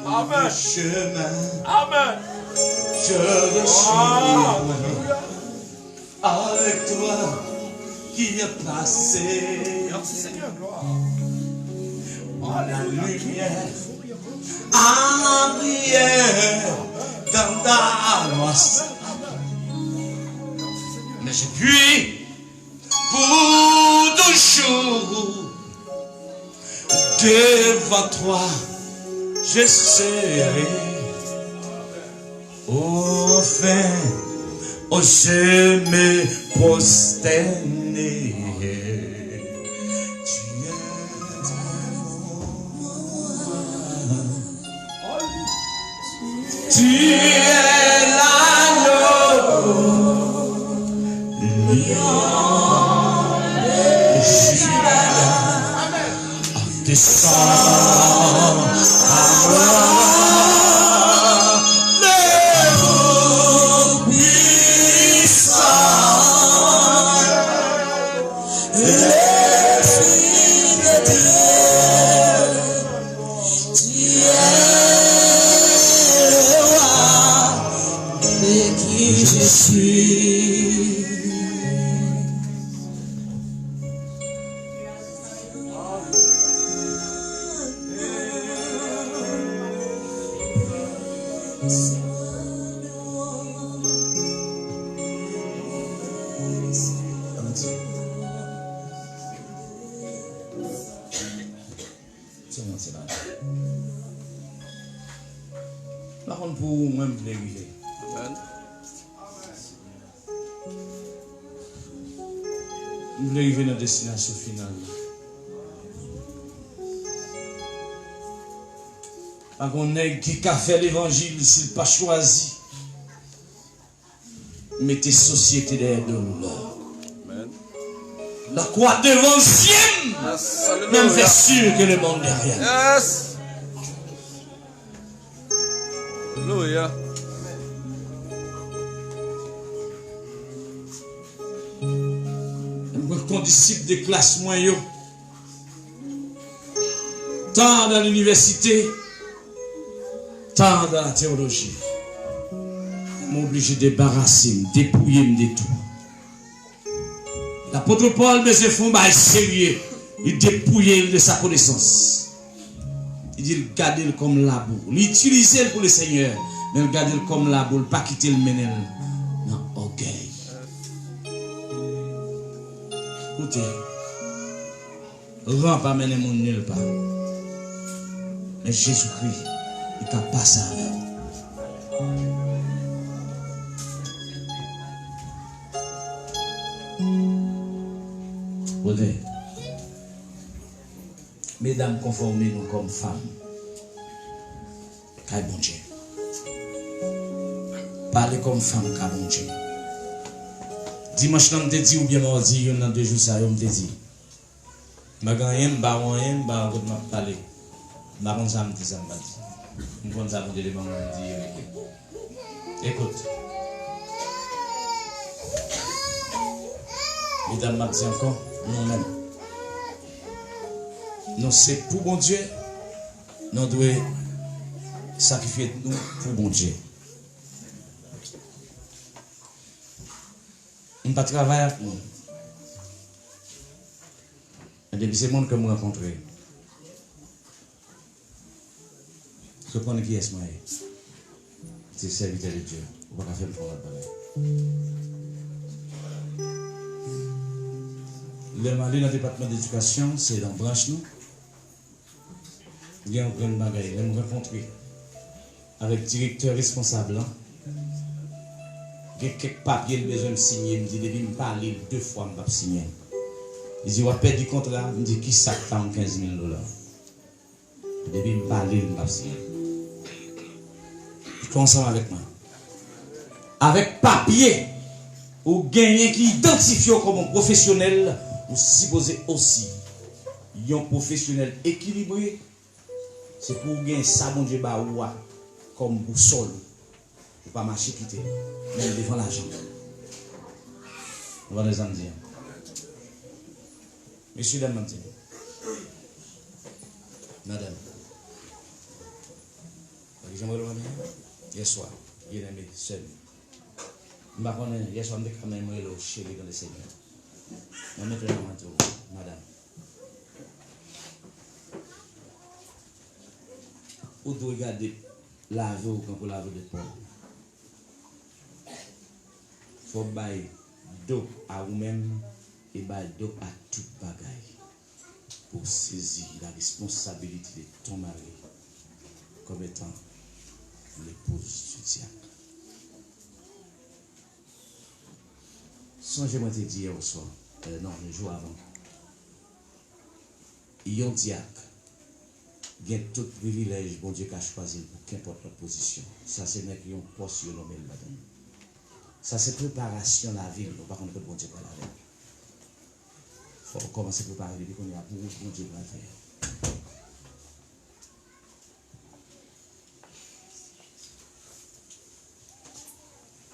Amen. Chemin. Amen. Je veux suivre avec toi qui est passé. Merci Seigneur, gloire. Oh, la lumière a brillé dans ta noirceur. Mais j'ai pu pour toujours devant toi, je serai. Enfin, oh, je me prosterne. Tu es mon roi. Tu es l'agneau, le lion de Juda, descend à moi, le Tout-Puissant. Je suis. Se mwen, se pa nou. M pa konn pou ou, mwen m vle rive. Amen. M vle rive nan destinasyon final la. Pa gon nèg ki ka fè levanjil si l pa chwazi mete sosyete dèyè do l. Amen. La croix devant yeux m, yes, mais je suis sûr que le monde derrière. Yes. Alelouya. M wè kondisip de klas mwen yo, tan nan linivèsite, tan nan la teyoloji, m oblije debarase m, depouye m de tou. Lapot Pòl bezwen fè yon bagay serye. Li depouye l de sa konesans. Li di l gade l kòm labou. Li itilize l pou Lesenyè, men l gade l kòm labou. L pa kite l mennen l nan ògèy. Koute, ran pa mennen moun nilpa. Men Jezikri, li ka pase avè w. Kote? Medam, konfòme nou kòm fanm kay Bondye. Pale kòm fanm kay Bondye. Dimanch lan, m te di, oubyen madi, youn nan de jou sa yo, m te di, m pa gen anyen, m pa wè anyen, m pa wè kote m ap pale. M pa konn sa m di, sa m pa di. M konn sa Bondye te ban mwen, m di, yo rete. Ekout. Medam, m ap di ankò, nou menm, nou se pou Bondye, nou dwe sakrifye nou pou Bondye. M pa travay ak moun. Men depi se moun ke m rankontre, se konnen kiyès mwen ye. Se sèvitè de Dye. Ou pa ka fè m fè yon lòt bagay. Lè m ale nan depatman dedikasyon, se nan branch nou. Gen yon grenn bagay, lè m rankontre avèk direktè responsab lan, gen kèk papye l bezwen m siyen, m di depi m pa li l de fwa m p ap siyen. Li di w ap pèdi kontra, m di kisa k ta yon kenz mil dola. Depi m pa li l m p ap siyen. Ou ansanm avèk mwen? Avèk papye ou genyen ki idantifye w kòm yon pwofesyonèl, ou sipoze osi yon pwofesyonèl ekilibre. Se pou w gen sa Bondye ba ou a kòm bousòl ou. Ou pa mache kite l, menm devan lajan. Ou konprann sa m di a? Mesye dam, m ap di nou. Madanm. Ou pa ki jan m rele w madanm? Yèswa, byeneme, sè m. M pa konnen, yèswa m te ka menm rele w cheri nan Lesenyè. Men mentnan m ap di w, madanm, ou dwe gade lavi w tankou lavi de Pòl. Fò w bay do a ou menm e bay do a tout bagay pou w sezi la responsabilité de ton mari comme étant l'épouse du diacre. Sonje mwen te di yè oswa, euh, non, yon jou avan. Yon dyak gen tout privilèj Bondye ka chwazi l pou kenpòt lòt pozisyon. Sa se nèg yon pòs yo nonmen l ladan l. Sa se preparasyon lavi l, ou pa konn kote Bondye pral avè l. Fò w kòmanse prepare depi kounye a pou wout Bondye pral fè a.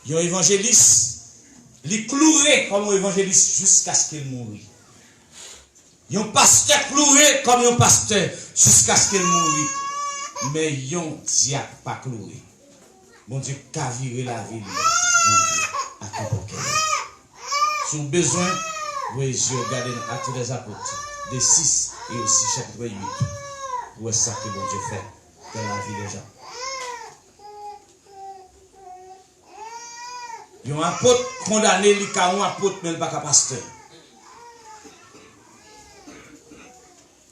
Yon evanjelis, li kloure kòm yon evanjelis jiskaske l mouri. Yon pastè kloure kòm yon pastè jiskaske l mouri. Men yon dyak pa kloure. Bondye ka vire lavi l. Bondye ak nenpòt kèl. Si w bezwen, voye zye w gade nan Actes des Apôtres de sis e osi chapit uit pou w wè sa ke Bondye fè nan lavi de Jan. Yon apot kondane li ka yon apot, men l pa ka pastè.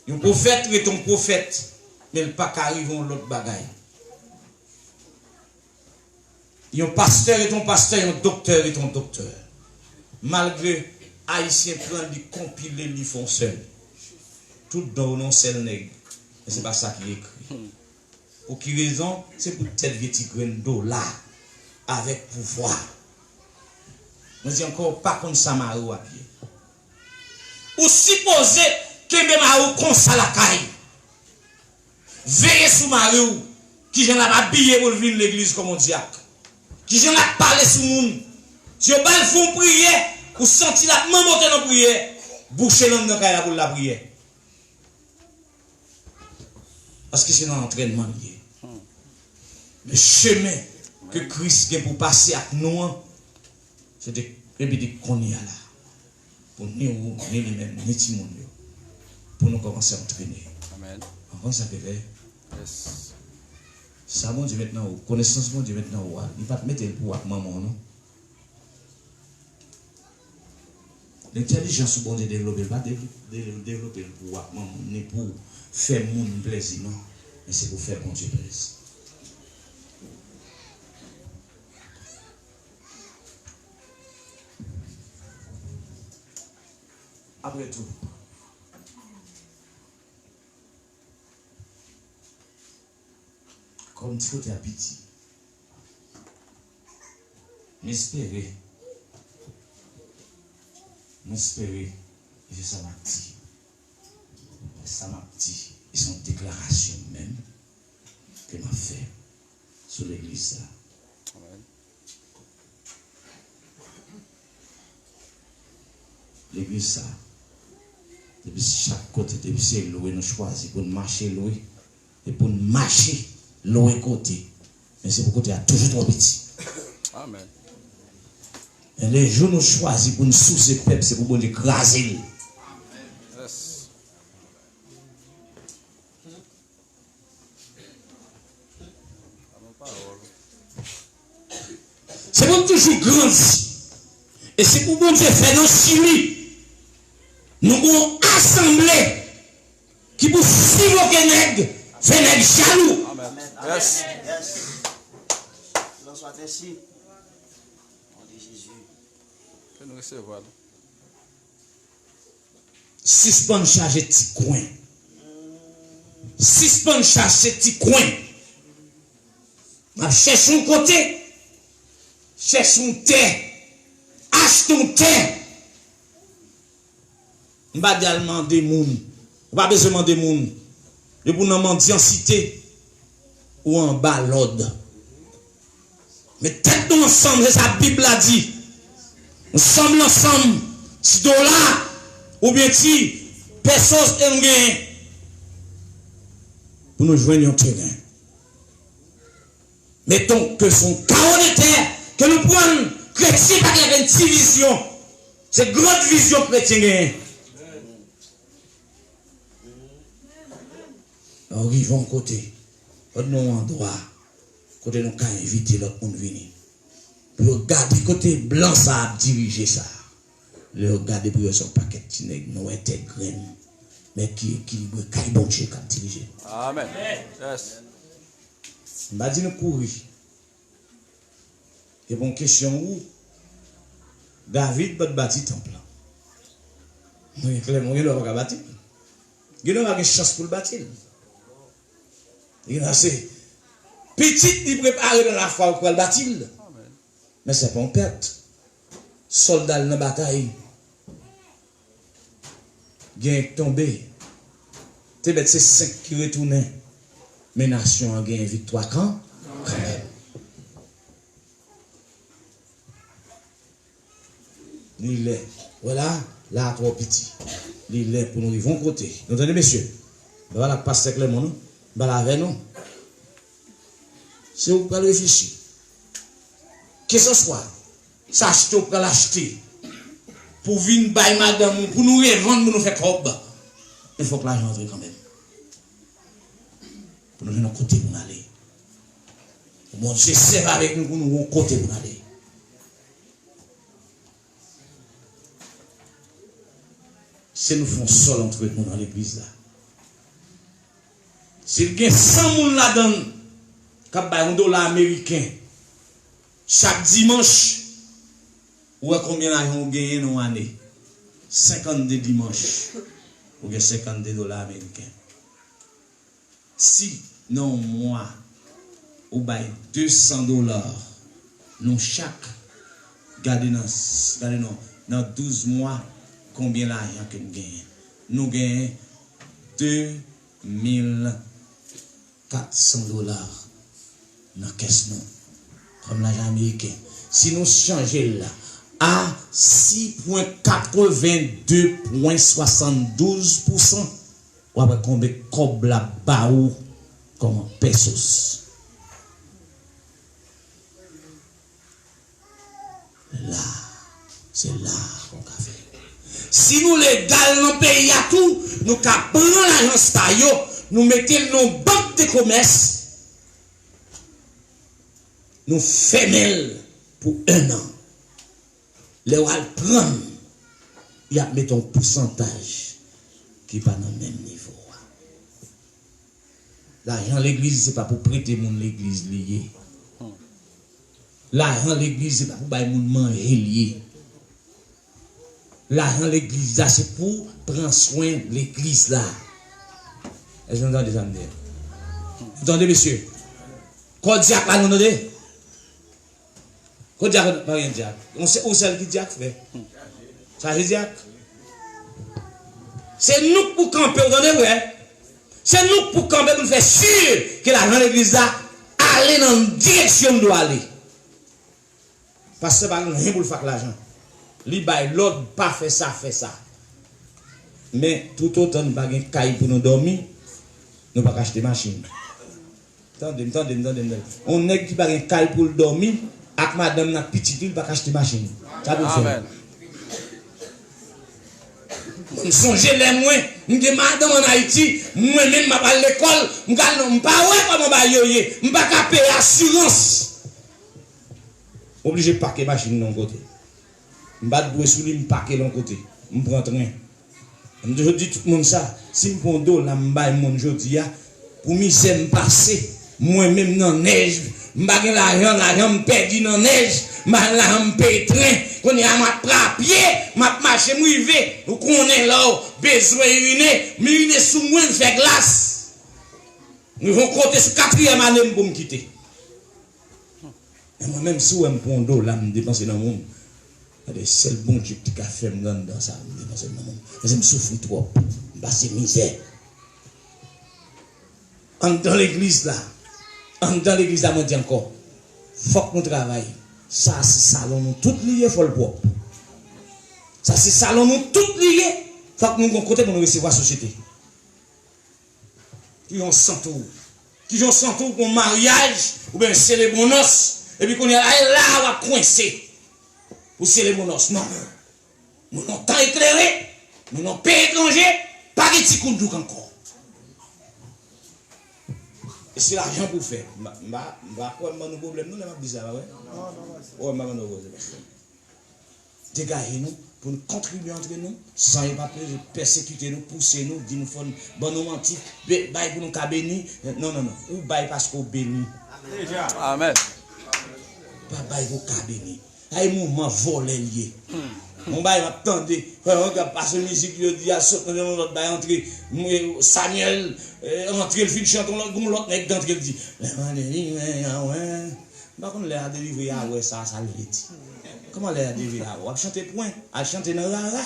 Yon pwofèt rete yon pwofèt, men l pa ka rive yon lòt bagay. Yon pastè rete yon pastè, yon doktè rete yon doktè. Malgre Ayisyen pran li, konpile li, fè yon sèl. Tout don yo nan yon sèl nèg. Men se pa sa ki ekri. Pou ki rezon? Se pou tèt vye ti grenn dola avèk pouvwa. Mwen di ankò, w pa konn sa mari w ap ye. Ou sipoze kenbe mari w konsa lakay. Veye sou mari w, kijan l ap abiye pou l vin legliz kòm yon dyak. Kijan l ap pale sou moun. Si yo ba l fè yon priyè, ou santi l ap manmote nan priyè, bouche lang nan kay la pou l lapriyè. Paske se nan antrènman l ye. Men chemen ke Kris gen pou pase ak nou an, se te, epi te kounye a la, pou ni ou, ni li menm, ni timoun yo, pou nou kòmanse antrene. Amen. Anvan sa te fè, yes, sa Bondye met nan ou, konesans Bondye met nan ou a, li pa t mete l pou ou ak manman w non. Lentèlijans ou Bondye devlope l, pa dev- dev- devlope l pou w ak manman w, ni pou w fè moun plèzi, non. Men se pou w fè Bondye plèzi. Apre tou, kòm ti kote a piti, m espere, m espere, e se sa m ap di. Sa m ap di, e se yon deklarasyon menm ke m ap fè sou legliz sa. Amen. Legliz sa, depi chak kote, depi se lwe nou chwazi pou n mache lwe, e pou n mache lwe kote, men se pou kote a toujou twò piti. Amen. Men le jou nou chwazi pou n souse pèp, se pou Bondye kraze l. Yes. Se pou n toujou grandi. E se pou Bondye fè nan Chili, nou gen yon asanble ki pou sivoke nèg, fè nèg jalou. Amen. Yes. Yes. Lò swa tèsi. An de Jezi. Ke nou resevwa l. Sispann chache ti kwen. Sispann chache ti kwen. N ap chèche yon kote. Chèche yon tè. Achte yon tè. M pa di al mande moun. Ou pa bezwen mande moun. Depi w nan mandyansite, ou anba lòd. Met tèt nou ansanm, se sa Bib la di. Nou sanble ansanm, ti dola, oubyen ti pesos ke nou genyen, pou nou jwenn yon teren. Meton ke se yon kawo de tè ke nou pran, kretyen pa gen divizyon. Se gran divizyon kretyen genyen. Lè w rive yon kote, lòt nou yon andwa kote nou ka envite lòt moun vini. Pou yo gade kote blan sa ap dirije sa. Lè yo gade pou yo se yon pakèt ti nèg nwè tèt grenn, men ki ekilibre kay Bondye k ap dirije nou. Amen. Yes. M pa di nou kouri. E bon kesyon ou, David pa t bati tanp lan. Mwen klè, mwen gen dwa pa ka bati l. Gen dwa pa gen chans pou l bati l. Gen dwa se pitit li prepare nan lafwa ou pral bati l. Men se pa yon pèt. Sòlda l nan batay. Gen k tonbe. Te mèt se senk ki retounen. Men nasyon an gen viktwa kan, kanmenm. Li lè. Wè la, la a twò piti. Li lè pou nou rive yon kote. Nou tande, mesye? M pa pale ak pastè Clermont, non. M pale avè nou. Se ou k pral reflechi. Kesanswa, Se achte w pral achte. Pou vin bay madanm ou, pou nou revann, pou nou fè kòb. Men fòk lajan antre kanmenm. Pou nou jwenn yon kote pou n ale. Pou Bondye sèvi avèk nou, pou nou yon kote pou n ale. Se nou fè yon sèl antre nou nan legliz la. Si l gen san moun ladan l k ap bay yon dola ameriken chak dimanch, ou wè konbyen lajan ou genyen nan yon ane? Senkannde dimanch, ou gen senkannde dola ameriken. Si nan yon mwa ou bay de san dola, nou chak, gade nan, gade non, nan douz mwa, konbyen lajan ke n genyen? Nou genyen de mil kat san dola nan kès nou kòm lajan ameriken. Si nou chanje l la a sis pwen katreven de pwen swasanndouz pousan, w ap wè konbyen kòb l ap ba ou kòm pesos. La, se la pou w ka fè. Si nou legal nan peyi a tou, nou ka pran lajan sa yo, nou mete l nan bank de komès, nou fèmen l pou ennan. Lè w al pran l, y ap mete yon pousantaj ki pa nan menm nivo a. Lajan legliz se pa pou prete moun legliz li ye. Lajan legliz se pa pou bay moun manje li ye. Lajan legliz la se pou pran swen legliz la. Èske nou tande sa m di a? Ou tande, mesye? Kò dyak la, nou tande? Kot dyak? Pa gen dyak. Ou sèl ki dyak, frè. Sa se dyak. Se nou k pou kanpe, ou tande, frè? Se nou k pou kanpe pou n fè si ke lajan legliz la ale nan direksyon l dwe ale. Pastè pa gen anyen pou l fè ak lajan. Li bay lòd, pa fè sa, fè sa. Men toutotan n pa gen kay pou nou dòmi, nou pa ka achte machin. Tande m, tande m, tande m, tande m. Yon nèg ki pa gen kay pou l dòmi, ak madanm nan ak pitit li, li pa ka achte machin. Sa pou l fè? Amèn. M sonje lè mwen, m gen madanm ann Ayiti, mwen menm m ap al lekòl, m ka, m pa wè kòman bagay yo ye, m pa ka peye asirans. M oblije pake machin nan yon kote. M bat bwe sou li, m pake l yon kote. M pran tren. M toujou di tout moun sa, si m pran yon dola m bay moun jodi a, pou mizè m pase, mwen menm nan nèj, m pa gen lajan, lajan m pèdi nan nèj, m pa gen lajan m peye tren, kounye a m ap pran pye, m ap mache, m rive, ou konnen lè w bezwen irine, m irine sou mwen, m fè glas. M rive yon kote sou katriyèm ane m pou m kite. Men mwen menm, si w wè m pran yon dola, m depanse nan moun. Gade, sèl Bondye ki te ka fè m nan anndan sa, m depanse l nan moun. Paske m soufri twòp. M pase mizè. Anndan legliz la, anndan legliz la, mwen di ankò, fòk nou travay. Sa se salon nou tout li ye, fò l pwòp. Sa se salon nou tout li ye. Fòk nou gen yon kote pou nou resevwa sosyete. Kijan w santi w? Kijan w santi w pou yon maryaj oubyen sele bon nòs, epi kounye a la, e la a w ap kwense pou sele bon nòs? Non. Nou nan tan eklere, nou nan peyi etranje, pa gen ti kout douk ankò. E se lajan pou fè. M pa, m pa, m pa kwè m ban nou pwoblèm non lè m ap di sa, pa vre? Wè, m pa ban nou pwoblèm. Degaje nou pou n kontribye antre nou, san yo pa pèsekite nou, pouse nou, di nou fò n ban nou manti, be-, bay pou nou ka beni. Non, non, non. Ou bay paske w beni. Amèn. Pa bay pou w ka beni. Ay, mouvman vòlè l ye. Yon bagay m ap tande. Frè, yon nèg ap pase mizik, yo di a sot nan yon lòt bay antre. Mwen, Samuel, eh, antre, l fin chante yon lòt, yon lòt nèg k antre, l di, lè m ap delivre a wè. M pa konn lè a delivre a wè sa, sa l vle di. Kòman lè a delivre a wè? W ap chante pwen, al chante nan rara.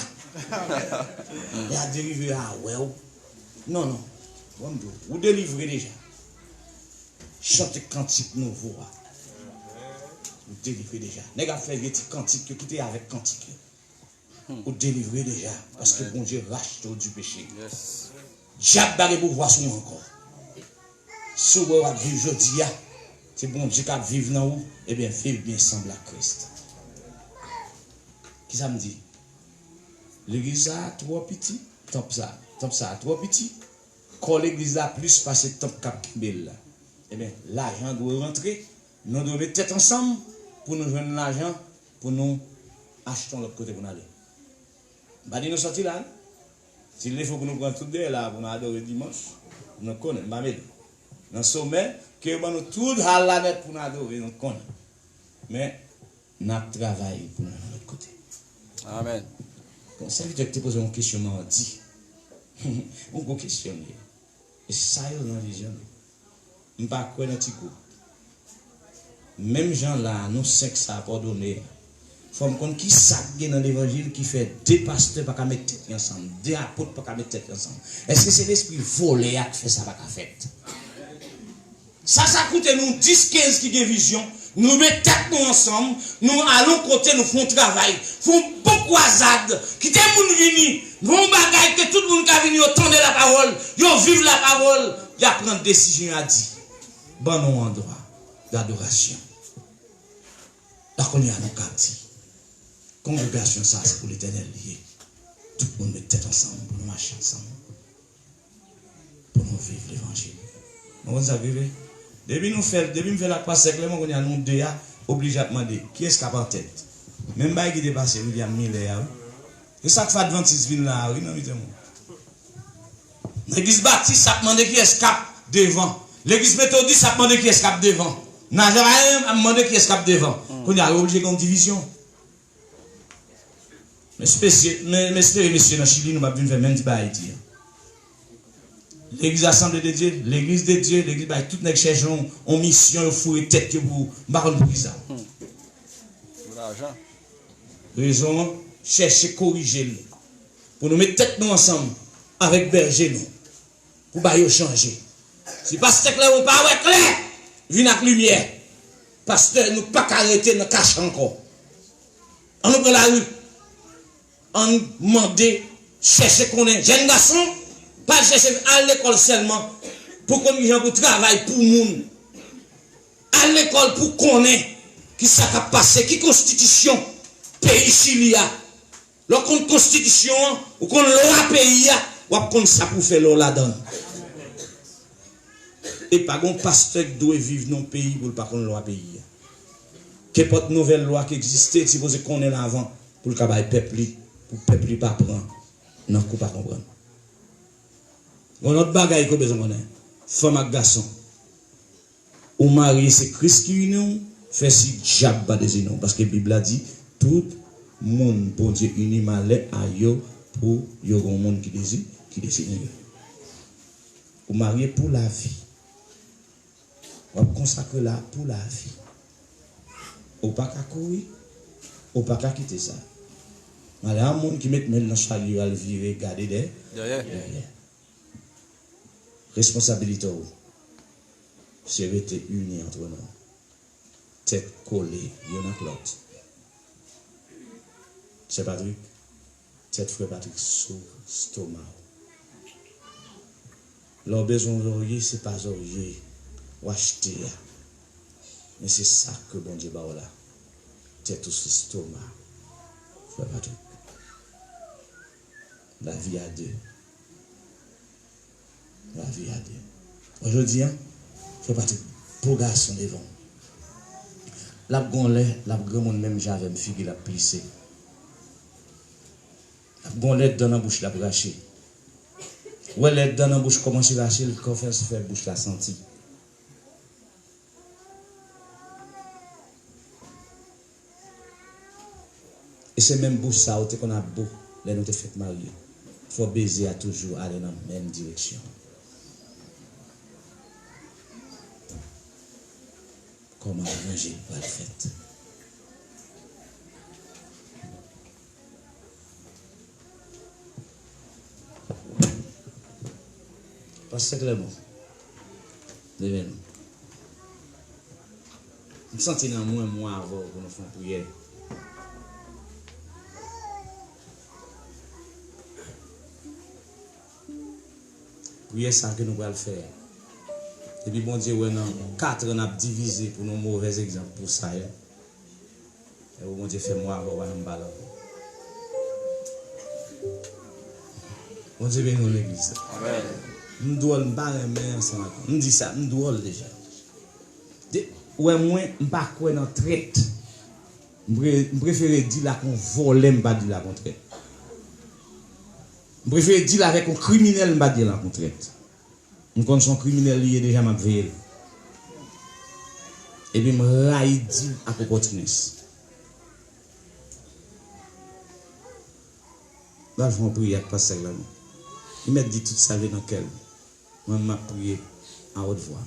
Lè a delivre a wè w. Non, non. Ban m di w, ou delivre deja. Chante kantik nouvo a. Ou delivre deja. Nèg ap fè vye ti kantik yo, kite avèk kantik yo. Ou delivre deja, paske Bondye rachte w di peche. Dyab pa gen pouvwa sou ou ankò. Si w wè w ap viv jodi a, se Bondye k ap viv nan ou, ebyen, viv byen sanble ak Kris. Kisa m di? Legliz sa a twò piti, tanp sa, tanp sa a twò piti, kò legliz la plis pase tanp k ap kenbe l la. Ebyen, lajan dwe rantre, nou dwe met tèt ansanm pou nou jwenn lajan pou nou achte yon lòt kote pou n ale. M pa di nou sòti la, non. Si l te fò pou nou pran tout dèyè la pou nou adore dimanch, nou konnen, m pa mele. Nan somè, ke yo ban nou tout hal la nèt pou nou adore, nou konnen. Men, n ap travay pou nou jwenn lòt kote. Amèn. Bon, sèvitè ki te poze yon kesyon madi. Yon gwo kesyon li ye. E sa yo nan vizyon nou. M pa kwè nan ti gwoup. Menm jan la a, nou senk sa a pòdone a. Fò m konn ki sa k gen nan levanjil ki fè de pastè pa ka met tèt yo ansanm, de apot pa ka met tèt yo ansanm. Èske se lespri vòlè a k fè sa pa ka fèt? Sa, sa koute nou dis, kenz ki gen vizyon, nou met tèt nou ansanm, nou al yon kote, nou fè yon travay, fè yon bon kwazad, kite moun vini, fè yon bagay ke tout moun ka vini, yo tande lapawòl, yo viv lapawòl, y a pran desizyon, y a di, ban nou yon andwa dadorasyon. La kounye a nou ka di, kongregasyon sa a se pou Letènèl li ye. Tout moun met tèt ansanm pou nou mache ansanm. Pou nou viv levanjil. Nou konn sa k rive? Depi nou fè, depi m fè l ak pastè Clermont, kounye a nou de a oblije ap mande kiyès k ap antèt. Menm bagay ki te pase William Miller a, wi. E sa k fè Advantis vin la a, wi, nan mitan nou. Legliz Batis ap mande kiyès k ap devan. Legliz Metodis ap mande kiyès k ap devan. Nazaryen ap mande kiyès k ap devan. Kounye a, yo oblije gen yon divizyon. M espesye, m, m espere mesye nan Chili, nou p ap vin fè menm ti bagay iti a. Legliz Asanble de Dye, Legliz de Dye, Legliz bay tout nèg chèche yon, yon misyon, yo foure tèt yo pou, m pa konn pou kisa. Pou lajan. Rezon an, chèche korije l. Pou nou met tèt nou ansanm avèk bèje nou. Pou ba yo chanje. Si pastè Clermont pa wè klè, vin ak limyè. Pastè, nou pa ka rete nan kache ankò. Ann nou pran lari. Ann mande, chèche konnen. Jèn gason, pa al chèche al lekòl sèlman pou konn kijan pou travay pou moun. Al lekòl pou konnen kisa k ap pase, ki konstitisyon peyi Chili a. Lè w konn konstitisyon an, ou konn lwa peyi a, w ap konn sa pou w fè lè w ladan l. E pa gen yon pastè k dwe viv nan yon peyi pou l pa konn lwa peyi a. Kenpòt nouvèl lwa k egziste, li sipoze konnen l avan pou l ka bay pèp li, pou pèp li pa pran nan kou pa konprann. Yon lòt bagay ke w bezwen konnen, fanm ak gason. Ou marye, se Kris ki ini w, fè si dyab pa dezini w. Paske Bib la di, tout moun Bondye ini, malè a yo pou yo gen yon moun ki dezi-, ki dezini yo. Ou marye pou lavi. W ap konsakre la pou lavi. Ou pa ka kouri, ou pa ka kite sa. Malè a moun ki met men l nan chalye al vire gade dè-, dèyè. Dèyè. Responsabilite w, se rete ini antre nou. Tèt kole youn ak lòt. Sè Patrick, tèt frè Patrick sou estoma w. Lè w bezwen zòrye, se pa zòrye w achte a. Men se sa ke Bondye ba w la. Tèt ou sou estoma frè Patrick. Lavi a de. Lavi a de. Bon, jodi a, fè pati gwo gason devan w. L ap gon lè, l ap granmoun menm jan avè m, figi l ap plise. L ap gon lè, dan nan bouch l ap rache. Ou wè lè dan nan bouch kòmanse rache, l kòmanse fè bouch la santi. E se menm bouch sa ou te konn ap bo lè nou te fèk marye. Fò beze a toujou ale nan menm direksyon. Kòman levanjil pral fèt? Pastè Clermont, leve non. M santi nan mwen, mwen avè w pou nou fè yon priyè. Priyè sa ke nou pral fè a. Epi Bondye wè nan kat an n ap divize pou nou movèz egzanp pou sa yo. Epi Bondye fè m wè avè w pa janm pale ankò. Bondye beni w, legliz. M dwòl, m pa renmen ansanm ak, m di sa, m dwòl deja. De, ou wè mwen, m pa kwè nan trèt. M pre-, m prefere di l ak yon vòlè, m pa di l ak yon trèt. M prefere di l avèk yon kriminèl, m pa di l ak yon trèt. M konn se yon kriminèl li ye deja, m ap veye l. Epi m rayi di l ak opòtinis. L al fè yon priyè ak pastè Glamour. Li mèt di tout sa vle nan kè l. Mwen, m ap priye a wòt vwa.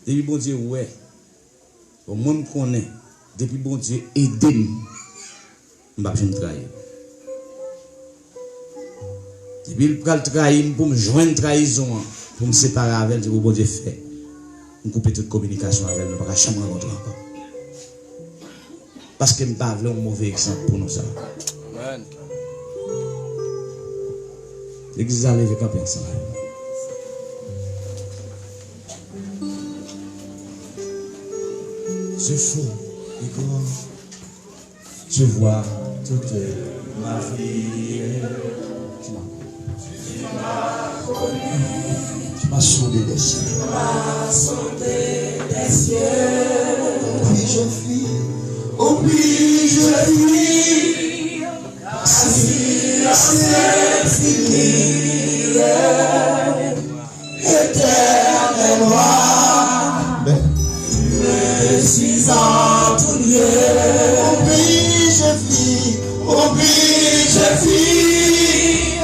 Depi Bondye wè, bon, mwen, m konnen, depi Bondye ede m, m p ap janm trayi l. Depi l pral trayi m, pou m jwenn trayizon an, pou m separe avè l, se pou Bondye fè m koupe tout kominikasyon avè l, nou pa ka janm rankontre ankò. Paske m pa vle yon move egzanp pou nou sa. Amen. Legliz la, leve kanpe ansanm. Ce faux écran, tu vois toute ma vie. Tu m'as connu, tu m'as sondé des cieux. Tu m'as sondé des cieux. Où puis-je fuir? Où puis-je fuir? Assis à cette filière, Éternel roi, je suis en tout lieu. Où puis-je fuir? Où puis-je fuir?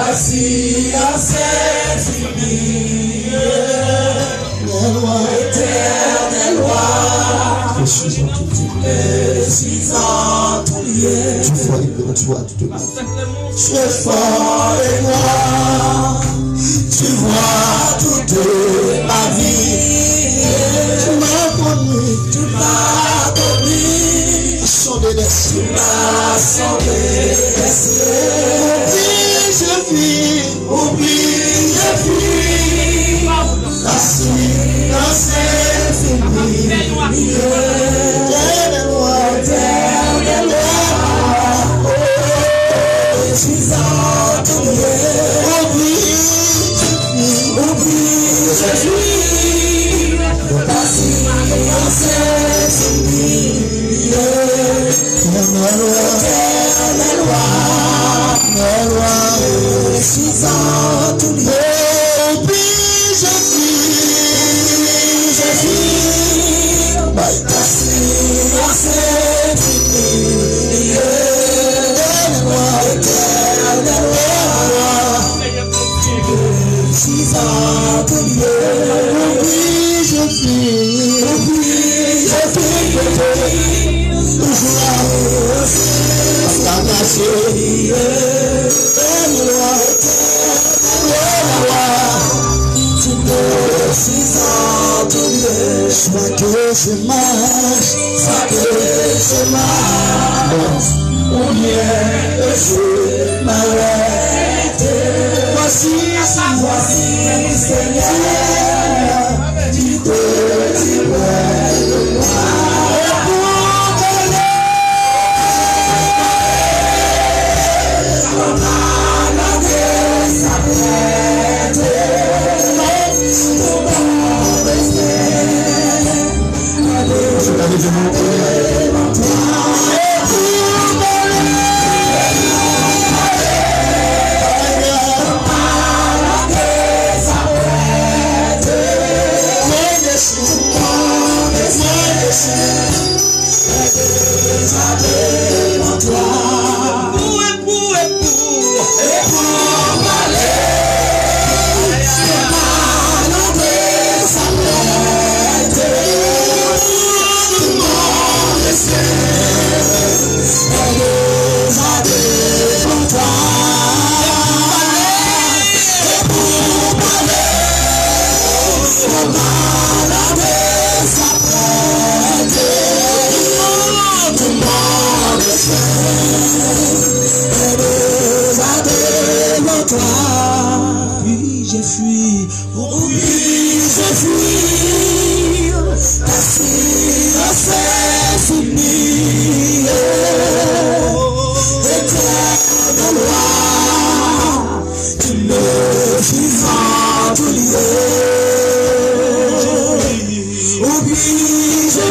Assis à cette filière, Éternel roi, je suis en tout lieu. Je suis en tout lieu. Tu vois, tu vois, tu vois. Ce fort écran, tu vois toute ma vie. Tu m'as connu, tu m'as connu. Sondé des cieux. Tu m'as sondé des cieux. Où puis-je fuir? Où puis-je fuir? Assis dans cette filière, Éternel roi, Éternel roi, oh, je suis en tout lieu. Où puis-je fuir? Où puis-je fuir? Assis dans cette filière, Éternel roi, Éternel roi, Éternel roi, je suis en tout lieu. Où puis-je fuir? Où puis-je fuir? Assis à cette filière, Éternel roi, Éternel roi, je suis en tout lieu. Où puis-je fuir? Où puis-je fuir? Toujours là-haut, à ta cachée. Éternel roi, Éternel roi, tu me suis en tout lieu. Soit que je marche, soit que je marche, ou bien que je m'arrête. Voici, voici, Seigneur, tu te dis près de moi. Et pour donner, on a la déesse.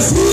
Jezi,